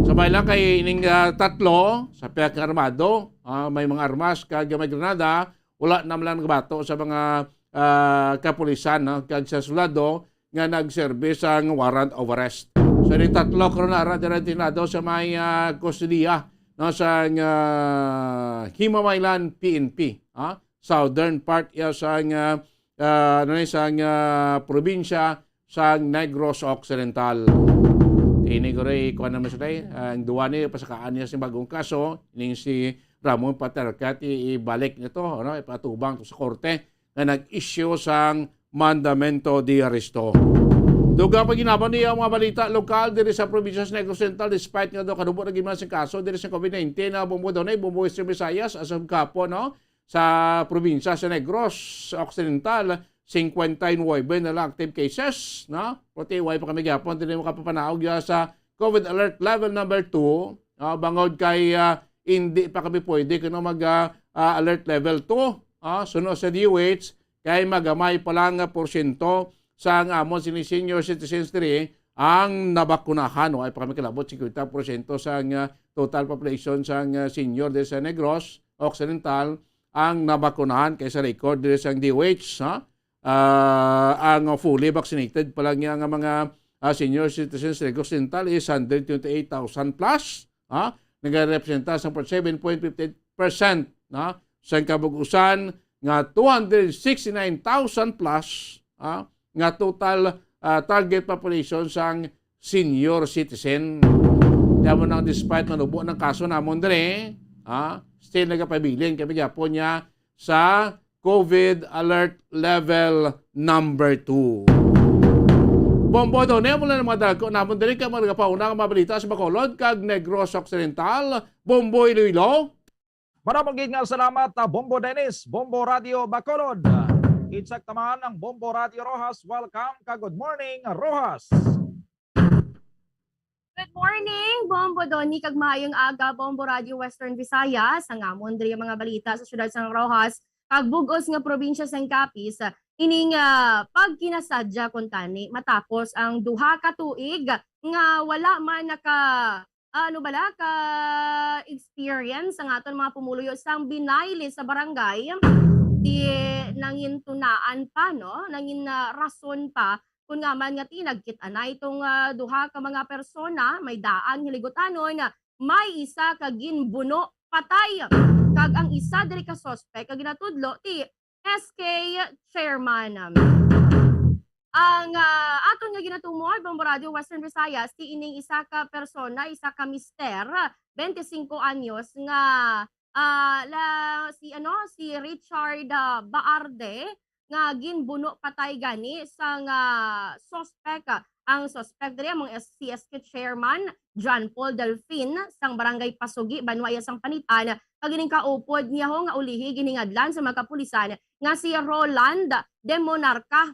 Sabay lang kay ining, ah, tatlo sa pihak nga armado, ah, may mga armas kag may granada, wala na man lang nagabato sa mga, ah, kapulisan, no, kag sa soldado nga nagserbi sang warrant of arrest. So, ni tatlo karon ara dira tinado sa may, ah, kustodiya, no, sang, ah, Himamaylan P N P, ah, southern part ya sang, ah, ah, ano ni, sang, ah, probinsya sang Negros Occidental. Ini guro, kuwan naman sila, eh. Ang duwa ni pasakaan niya sa bagong kaso, ning si Ramon Patriarca, i-, ibalik nito, ano, ipatubang to sa korte nga nag-issue sang mandamento de arresto. Dugang pa ginaban niya ang mga balita lokal diri sa probinsya sa Negros Occidental, despite nga daw kanubo na gid man sing kaso diri sa COVID nineteen na Bombo Donay, Bombo Western Visayas, as of kapo, no? Sa probinsya sa Negros Occidental, singkwenta y nuwebe na lang active cases, no? Pero way pa kami gyapon diri makapapanaog ya sa COVID alert level number two, ah, bangod kay, ah, hindi pa kami pwede kuno mag, ah, ah, alert level two, ah, suno sa D O H, kay magamay pa lang nga porsyento sa ang amon sini senior citizens diri ang nabakunahan. Way pa kami kalabot, singkwenta porsyento sa ang, ah, total population sa ang, ah, senior diri sa Negros Occidental ang nabakunahan kay sa record diri sa D O H, ha? Ah, ang fully vaccinated pa lang niya nga mga, ah, senior citizens sa Negros Occidental is hundred twenty-eight thousand plus, ha? Nagarepresenta sa forty-seven point fifty-eight percent, ha? Sa kabug-usan nga two hundred sixty-nine thousand plus, ha? Nga total, ah, target population sang senior citizen. Kaya mo nang despite manubo ng kaso namon diri, ha? Still nagapabilin kami gyapon niya sa COVID alert level number two. Bombo Donay, mula ng mga dalagko namon diri ka mga nagapauna nga mga balita sa Bacolod kag Negros Occidental. Bombo Iloilo. Marabang gid nga salamat, ah, Bombo Dennis, Bombo Radio Bacolod. Insakto man ang Bombo Radio Roxas. Welcome ka. Good morning, Roxas. Good morning, Bombo Donny, kag maayong aga, Bombo Radio Western Visayas. Ang amon diri mga balita sa siyudad sang Roxas, kag bug-os nga probinsya sang Capiz, ining, ah, pagkinasadya kuntani matapos ang duha ka tuig nga wala man naka, ano bala, ka-experience ang aton mga pumuluyo sang binayli sa barangay, di nangintunaan pa, no? Nangin, ah, rason pa kung nga man nga tinagkit anay itong, ah, duha ka mga persona, may daan hiligutangon, may isa ka ginbuno patay, kag ang isa diri ka suspect ka ginatudlo ti S K chairman. Ang, ah, aton nga ginatumod, Bombo Radio Western Visayas, ti ining isa ka persona, isa ka mister, bente singko anyos nga, ah, la, si, ano, si Richard, ah, Baarde, nga ginbuno patay gani sang, ah, suspect. Ang suspect diri among S-, si S K chairman John Paul Delfin sang Barangay Pasugi, banwa iya sang Panitan, kag ining kaupod niya ho nga ulihi ginhingadlan sa mga kapulisan nga si Roland de Monarca.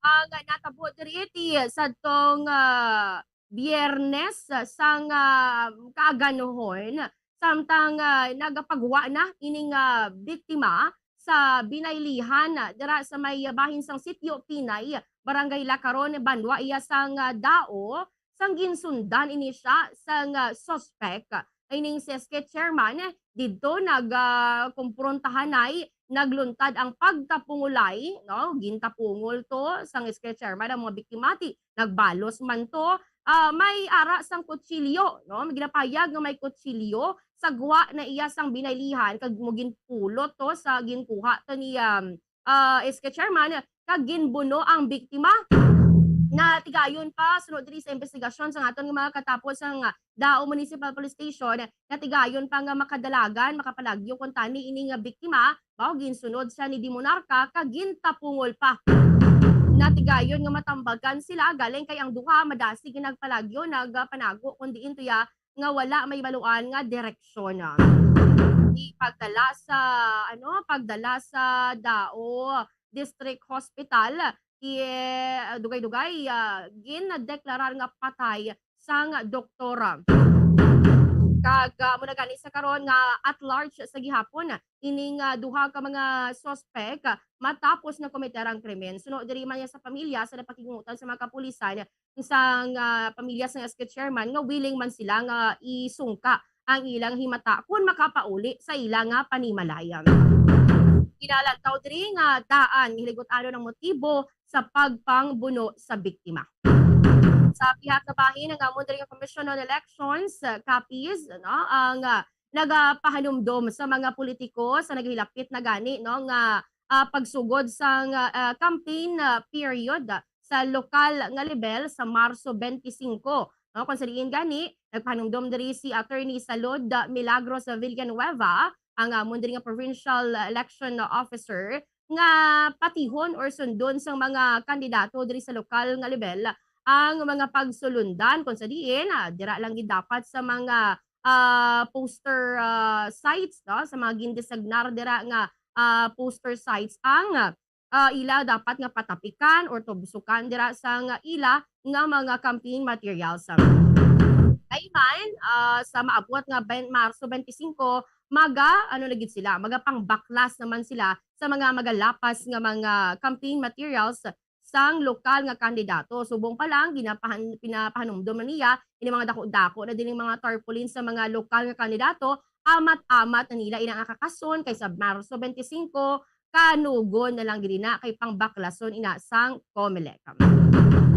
Ang natabo diri ti sadtong, ah, Biyernes, ah, sang, ah, kaaganuhon, samtang, ah, nagapagwa na ining, ah, biktima sa binaylihan, ah, dira sa may bahin sang Sitio Pinay, Barangay Lacaron, banwa iya sang, ah, Dao, sang ginsundan ini siya sang, ah, suspect. Ining si S K chairman, didto nag, ah, komprontahanay, nagluntad ang pagtapungulay, no? Gintapungol to sang S K chairman ang mga biktima, ti nagbalos man to. Ah, may ara sang kutsilyo, no? May ginapahayag nga may kutsilyo sa gwa na iya sang binaylihan, kag mo ginpulot to sa ginkuha to ni, um, ah, S K chairman, kag ginbuno ang biktima. Natigayon pa, sunod diri sa investigasyon sa aton nga mga katapos sang Dao Municipal Police Station, natigayon pa nga makadalagan, makapalagyo kuntani ini nga biktima, mao ginsunod siya ni Dimonarca kag gintapungol pa. Natigayon nga matambagan sila galing kay ang duha madasig nga nagpalagyo, nagpanago kun diin tuya nga wala may baluan nga direksyon. Di pagdala sa, ano, pagdala sa Dao District Hospital, i-, dugay-dugay, ah, gindeklarar nga patay sang doktora. Kag, ah, amo na gani sa karon nga at large sa gihapon ining, ah, duha ka mga suspek, ah, matapos nga kometer ang krimen. Suno diri man niya sa pamilya sa napakigmutan sa mga kapulisan sang, ah, pamilya sang S K chairman nga willing man sila nga isungka ang ilang himata kon makapauli sa ila nga panimalay. Ginalantaw diri nga daan nga hiligutan ang motibo sa pagpangbuno sa biktima. Sa pihak nga bahin, ang amon diri nga Commission on Elections, ah, Capiz, no, ang, ah, nagapahanumdom sa mga politiko sa naghilapit na gani, no, nga, ah, pagsugod sang, ah, campaign, ah, period sa lokal nga lebel sa Marso twenty-five. No, kung sa diin gani, nagpahanumdom diri si Attorney Salud Milagros Villanueva, ang amon diri nga provincial election officer, nga patihon or sundon sang mga kandidato diri sa lokal nga lebel ang mga pagsulundan, kung sa diin, ah, dira lang gid dapat sa mga, ah, poster, ah, sites, no, sa mga gindesignar dira nga, ah, poster sites ang, ah, ila dapat nga patapikan or tubsukan dira sang ila nga mga campaign materials. Kay man, ah, sa maabot nga ben-, Marso twenty-five, maga, ano na gid sila, magapangbaklas naman sila sa mga magalapas nga mga campaign materials sang lokal nga kandidato. Subong pa lang, ginapahan-, pinapahanumdom na niya ini mga dako-dako na dining mga tarpaulin sa mga lokal nga kandidato, amat-amat na nila ina nga kakason kay sa Marso twenty-five, kanugon na lang gid ina kay pangbaklason ina sang Comelec.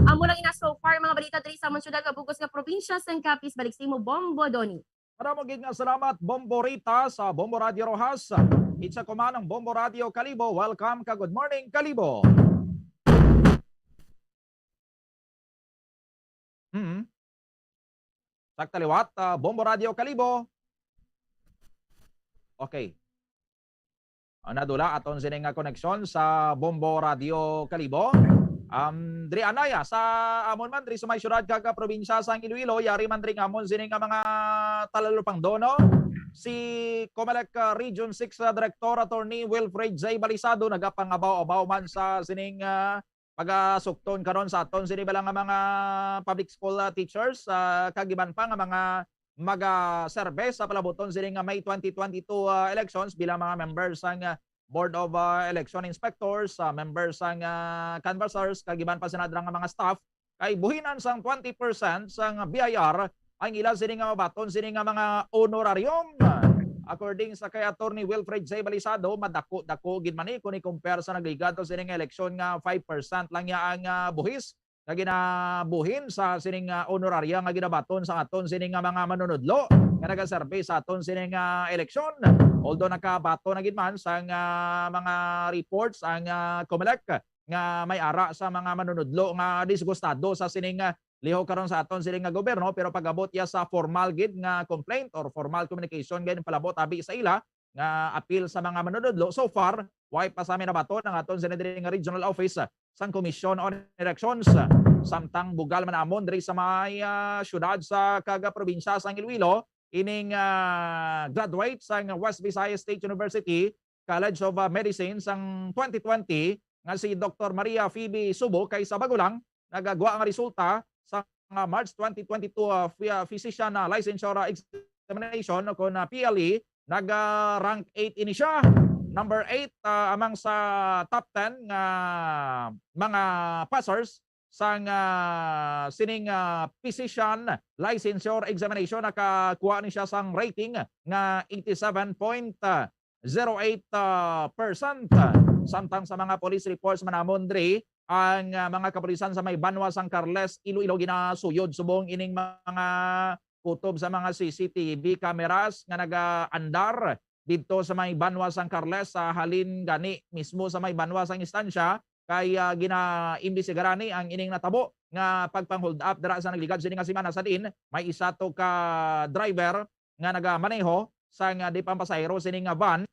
Amo lang ina so far mga balita diri sa amon syudad nga bug-os nga probinsya sang Capiz. Balik sa imo, Bombo Donny. Madamo gid nga salamat, Bombo Rita, sa Bombo Radio Roxas. Itsa ko man ang Bombo Radio Kalibo. Welcome ka Good Morning Kalibo. Mm. Sa kaliwat, ah, Bombo Radio Kalibo. Okay. Ah, nadula aton sini nga koneksyon sa Bombo Radio Kalibo. Um, diri anay, ah, sa amon man, diri sa may syudad kag, ah, probinsya sang Iloilo, yari man diri nga amon sini nga mga talalupangdo, no? Si Comelec, ah, Region six, ah, Director Attorney Wilfred J Balisado nagapangabaw-abaw man sa sining, ah, magasukton karon sa aton sini bala nga mga public school, ah, teachers, ah, kag iban pa nga mga magaserbe sa palabuton sini nga May twenty twenty-two, ah, elections bilang mga members sang, ah, Board of, ah, Election Inspectors, ah, members sang, ah, canvassers, kag iban pa sina dira nga mga staff kay buhinan sang twenty percent sang B I R ang ila sini nga mabaton sini nga mga honorarium. According sa kay Attorney Wilfred J Balisado, madako-dako gid man ni kung i-compare sa nagligad to sini nga eleksyon nga five percent lang niya ang, ah, buhis nga ginabuhin sa sining, ah, honoraria nga ginabaton sa aton sining nga mga manunudlo nga nagaserbi sa aton sining, ah, eleksyon. Although nakabaton na gid man sang, ah, mga reports ang, ah, Comelec nga may ara sa mga manunudlo nga disgustado sa sining, ah, liho karon sa aton sining nga gobyerno, pero pag-abot iya sa formal gid nga complaint or formal communication gid palabot abi sa ila, nga apil sa mga manunudlo. So far, way pa sa amin nabaton ang aton sini diri nga regional office sang Commission on Elections. Samtang bugal man amon diri sa may, ah, syudad sa kag probinsya sang Iloilo, ining, ah, graduate sang West Visayas State University College of, ah, Medicine sang twenty twenty nga si Doktor Maria Phoebe Subo kay sa bago lang nagagwa nga resulta sa, ah, March twenty twenty-two, ah, phy-, ah, physician, ah, licensure, ah, examination o kon, ah, P L E, nag, ah, rank eight ini siya. Number eight, ah, amang sa top ten nga mga passers sang, ah, sining, ah, physician licensure examination, nakakuha ni siya sang rating nga eighty-seven point zero eight, ah, percent. Samtang sa mga police reports man namon diri, ang, ah, mga kapulisan sa may banwa sang Carles, Iloilo, ginasuyod subong ining mga kutob sa mga C C T V cameras nga nagaandar didto sa may banwa sang Carles, sa halin gani mismo sa may banwa sang Estancia, kay, ah, ginaimbestigaran ni ang ining natabo nga pagpang-hold up dira sa nagligad sini nga semana, sa diin may isa to ka driver nga nagamaneho sang, ah, di pa pasahero sini nga van,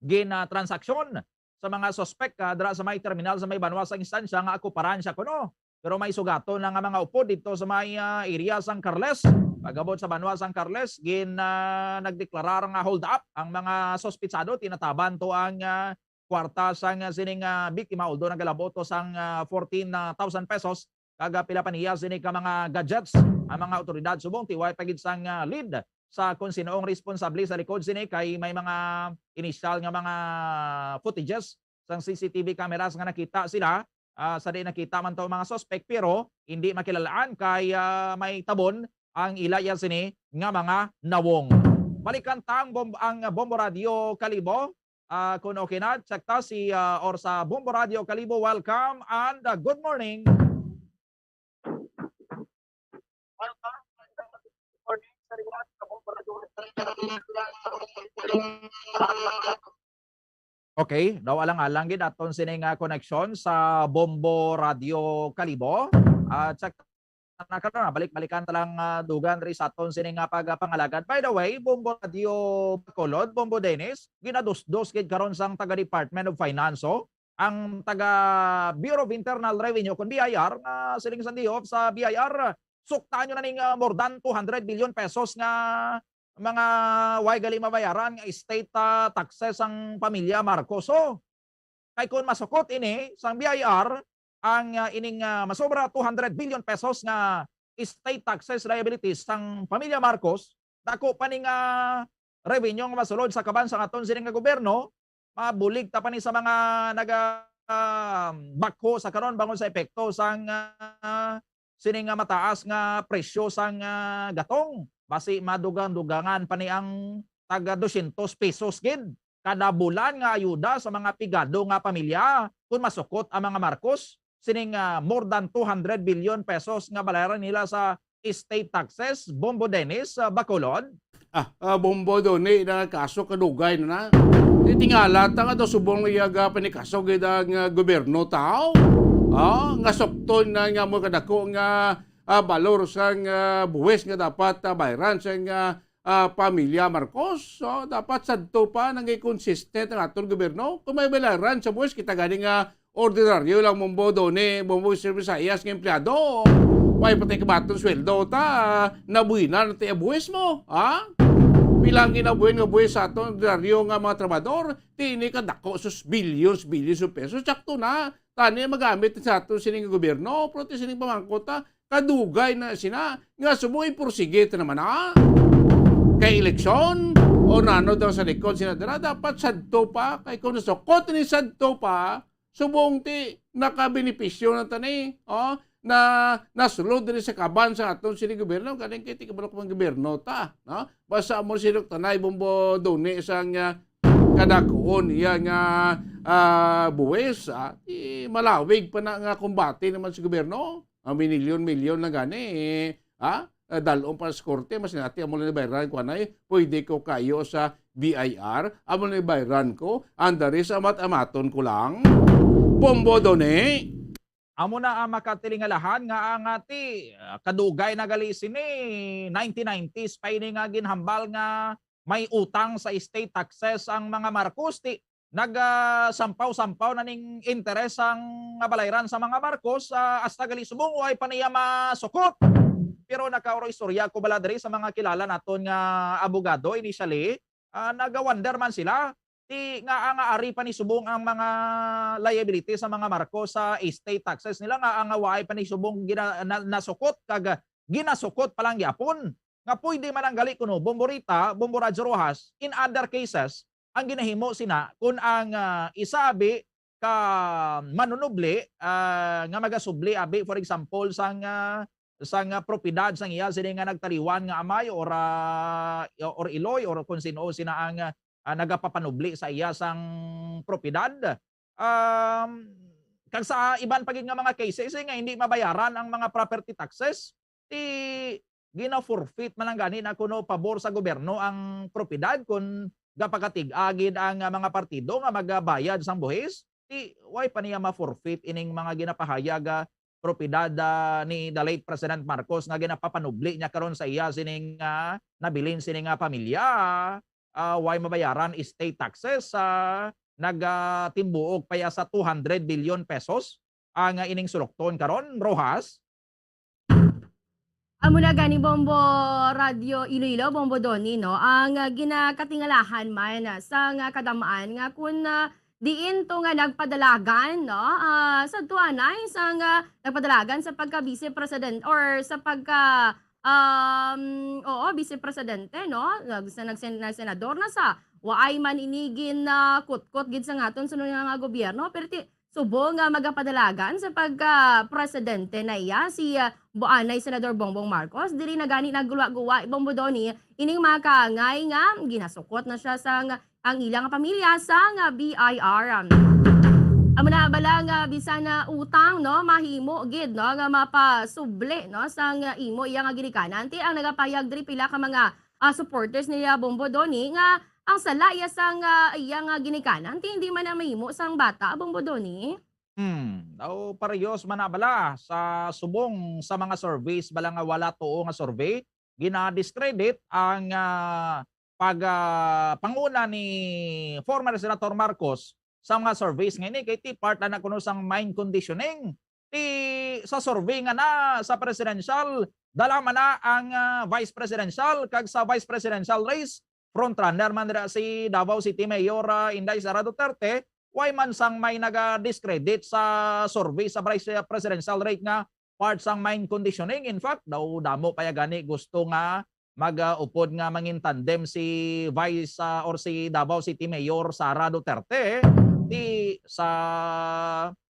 gin, ah, transaksyon sa mga suspek, ah, dira sa may terminal sa may banwa sang Estancia nga akuparan siya kuno. Pero may sugaton na nga mga upod didto sa may, ah, area sang Carles. Pag-abot sa banwa sang Carles, gin, ah, nagdeklarar nga hold up ang mga suspitsado. Tinataban to ang, ah, kwarta sang, ah, sining, ah, biktima, although nagalabo to sang, ah, fourteen thousand pesos, kag, ah, pila pa niya sini ka mga gadgets ang mga awtoridad subong ti way pa gid sang, ah, lead sa kung sino ang responsable sa likod sini, kay may mga initial nga mga footages sang C C T V cameras nga nakita sila, ah, sa di nakita man to ang mga suspect, pero hindi makilalaan kay, ah, may tabon ang ila iya sini nga mga nawong. Balikan ta ang bom-, ang Bombo Radio Kalibo. Ah, kung okay na, check ta si, ah, or sa Bombo Radio Kalibo. Welcome and, ah, good morning. Okay, daw alang-alang gid aton sini nga koneksyon sa Bombo Radio Kalibo. Ah, check na karon, ah, balik-balikan ta lang, ah, dugang diri sa aton sini nga pagpangalagad. By the way, Bombo Radio Bacolod, Bombo Dennis, ginadusdos gid karon sang taga Department of Finance, oh, ang taga Bureau of Internal Revenue, kun B I R, nga siling sang D O F sa B I R, suktaan nyo na ning, ah, more than two hundred billion pesos nga mga way gali mabayaran nga state, ah, taxes ang pamilya Marcos. So, kay kun masukot ini sang B I R, ang, ah, ining, ah, masobra two hundred billion pesos nga state taxes liabilities sang pamilya Marcos, dako pa ni nga revenue nga masulod sa kaban sang aton sini nga gobyerno, mabulig ta pa ni sa mga naga, ah, bakho sa karon bangon sa epekto sang, ah, sini nga mataas nga presyo sang, ah, gatong. Basi madugang-dugangan pa ni ang taga dosyentos pesos gid kada bulan nga ayuda sa mga pigado nga pamilya. Kun masukot ang mga Marcos, sining, ah, more than two hundred billion pesos nga bayaran nila sa state taxes, Bombo Dennis, ah, Bacolod? Ah, ah, Bombo Doni, na kaso kadugay na na. Titingala ta nga daw subong iya ga panikaso gid ang, ah, gobyerno tao. Ah, nga sukton na nga mo kadako nga, ah, balor sang, ah, buwis nga dapat, ah, bayran sang, ah, ah, pamilya Marcos. So, dapat sadto pa nang consistent ang aton gobyerno. Kung may bayaran sa buwis, kita gani nga ordinaryo lang Bombo Doni, Bombo Visayas nga empleyado. Way pa tay kabaton sweldo ta, nabuhinan na tay buwis mo, ha? Pila ang ginabuhin nga buwis sa aton ordinaryo nga mga trabahador, ti ini kadako sus billions, billions of pesos. Sakto na, tani magamit sa aton sining gobyerno, pero ti sining pamangkot ta, kadugay na sina, nga subong ipursige ta naman na. Kay eleksyon, o nano daw sa likod sina dira, dapat sadto pa, kay kung nasukot ni sadto pa, subong ti nakabenepisyo na tani, oh, na nasulod diri sa kaban sa aton sini gobyerno, galing kay ti kabalo ko man gobyerno ta, no? Basta mo si Doc Tanay Bombo Doni sang, ah, kadakuon iya nga, ah, buwis, ah, di malawig pa na nga kumbati naman sa gobyerno. Ang minilyon-milyon na gani, eh, ha? Ah, dalon pa sa korte, mas nati amo lang bayran ko anay, pwede ko kayo sa B I R, amo lang bayran ko, andari sa amat-amaton ko lang. Bombo Doni. Amo na ang makatilingalahan nga ang, ah, ti, ah, kadugay na gali sini, nineteen nineties pa ini nga ginhambal nga may utang sa estate taxes ang mga Marcos, ti nag, ah, sampaw-sampaw na ning interes ang balayran sa mga Marcos, ah, hasta gali subong way pa niya masukot. Pero nakauro istorya ko bala diri sa mga kilala naton nga abogado initially, ah, nagawonder man sila. Ti nga, ah, nga ari pa ni subong ang mga liability sa mga Marcos sa estate taxes nila, nga, ah, nga waay pa ni subong gina-, na-, nasukot kag ginasukot pa lang gyapon. Nga pwede man ang gali kuno, Bombo Rita, Bombo Radyo Rojas, in other cases, ang ginahimo sina kun ang, ah, isa abi ka manunubli, ah, nga magasubli abi, for example, sang, ah, sang, ah, propiedad sang iya sini nga nagtaliwan nga amay or, ah, or iloy or kung sino sina ang, ah, nagapapanubli sa iya sang propiedad. Um, kag sa iban pa gid nga mga cases, eh, nga hindi mabayaran ang mga property taxes, ti gina-forfeit man lang gani na kuno pabor sa gobyerno ang propiedad kun gapakatig-a gid ang, ah, mga partido nga magabayad sang buhis, ti way pa niya ma-forfeit ining mga ginapahayag, ah, propiedad, ah, ni the late President Marcos nga ginapapanubli niya karon sa iya sining, ah, nabilin sining, ah, pamilya, ah, way mabayaran estate taxes, ah, nag, ah, timbuok pa iya sa two hundred billion pesos ang, ah, ining sulokton karon, Rojas. Amo na gani, Bombo Radyo Iloilo, Bombo Donnie, no? Ang, ah, ginakatingalahan man, ah, sang, ah, kadam-an nga kun, ah, diin to nga nagpadalagan, no? Ah, sa tuanay sang, ah, nagpadalagan sa pagka-vice president or sa pagka, um, oo, vice presidente, no? Nag-, sa nagsen-, nagsenador na sa, waay man ini gin, ah, kutkot gid sa ngaton sunod nga, nga gobyerno, pero ti-, subong nga magapadalagan sa pagka-presidente na iya si, ah, buanay Senador Bongbong Marcos. Diri na gani nagguwa-guwa, Bombo Donnie, ining mga kaangay nga ginasukot na siya sang ang ilang pamilya sang, ah, B I R. Amo na bala nga bisan na utang, no, mahimo gid, no, nga mapasubli, no, sang imo iya nga ginikanan. Ti ang nagapayag diri pila ka mga, ah, supporters niya, Bombo Donnie, nga ang sala iya sang, ah, iya nga ginikanan, ti hindi man na mahimo sang bata, Bombo Donnie. Hmm, daw parehas man na bala sa subong sa mga surveys bala nga wala tuo nga survey, gina-discredit ang, ah, pag, ah, panguna ni former Senator Marcos sa mga surveys nga ini kay ti part na kuno sang mind conditioning. Ti sa survey nga na sa presidential, dala man na ang, ah, vice presidential kag sa vice presidential race, frontrunner man dira si Davao City Mayor, ah, Inday Sara Duterte, way man sang may naga-discredit sa survey sa vice presidential rate nga part sang mind conditioning. In fact, daw damo pa ya gani gusto nga mag, ah, upod nga mangin tandem si Vice, ah, or si Davao City Mayor Sara Duterte, di sa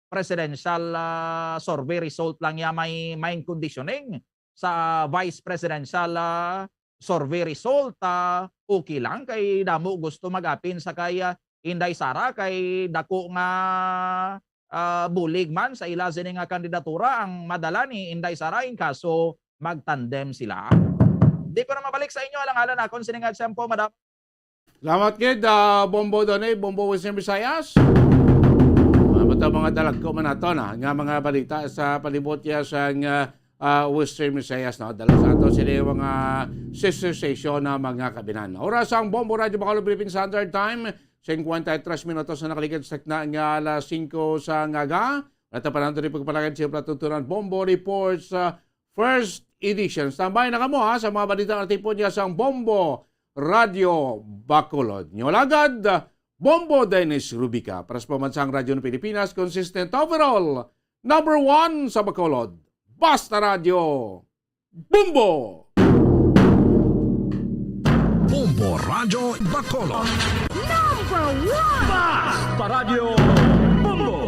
presidential, ah, survey result lang ya may mind conditioning. Sa vice presidential, ah, survey result, ah, okay lang kay damo gusto mag-apin sa kay, ah, Inday Sara kay dako nga, ah, bulig man sa ila sini nga kandidatura ang madala ni Inday Sara in kaso magtandem sila. Di ko na mabalik sa inyo, alang-alang akon sini nga tiyempo, madam. Salamat gid, ah, Bombo Donay, Bombo Western Visayas. Ah, basta mga dalagko man nato na nga mga balita sa palibot ya sa nga, ah, Western Visayas, no? Dala sa ato sila yung mga sister station na mga kabinan. Oras ang Bombo Radio Bacolod Philippine Standard Time, cincuenta y tres minutos na nakaligid sa takna nga alas singko sa ngaga. Natapanan diri pagpalagad sa patutunan Bombo Reports, ah, First Edition. Standby na kamo, ha, sa mga balita nga tipon niya sang Bombo Radio Bacolod. Nyo lagad, Bombo Dennis Rubica. Para sa pamansang Radyo ng Pilipinas, consistent overall, number one sa Bacolod. Basta Radyo, Bombo! Bombo Radyo Bacolod. Number one! Basta Radyo, Bombo!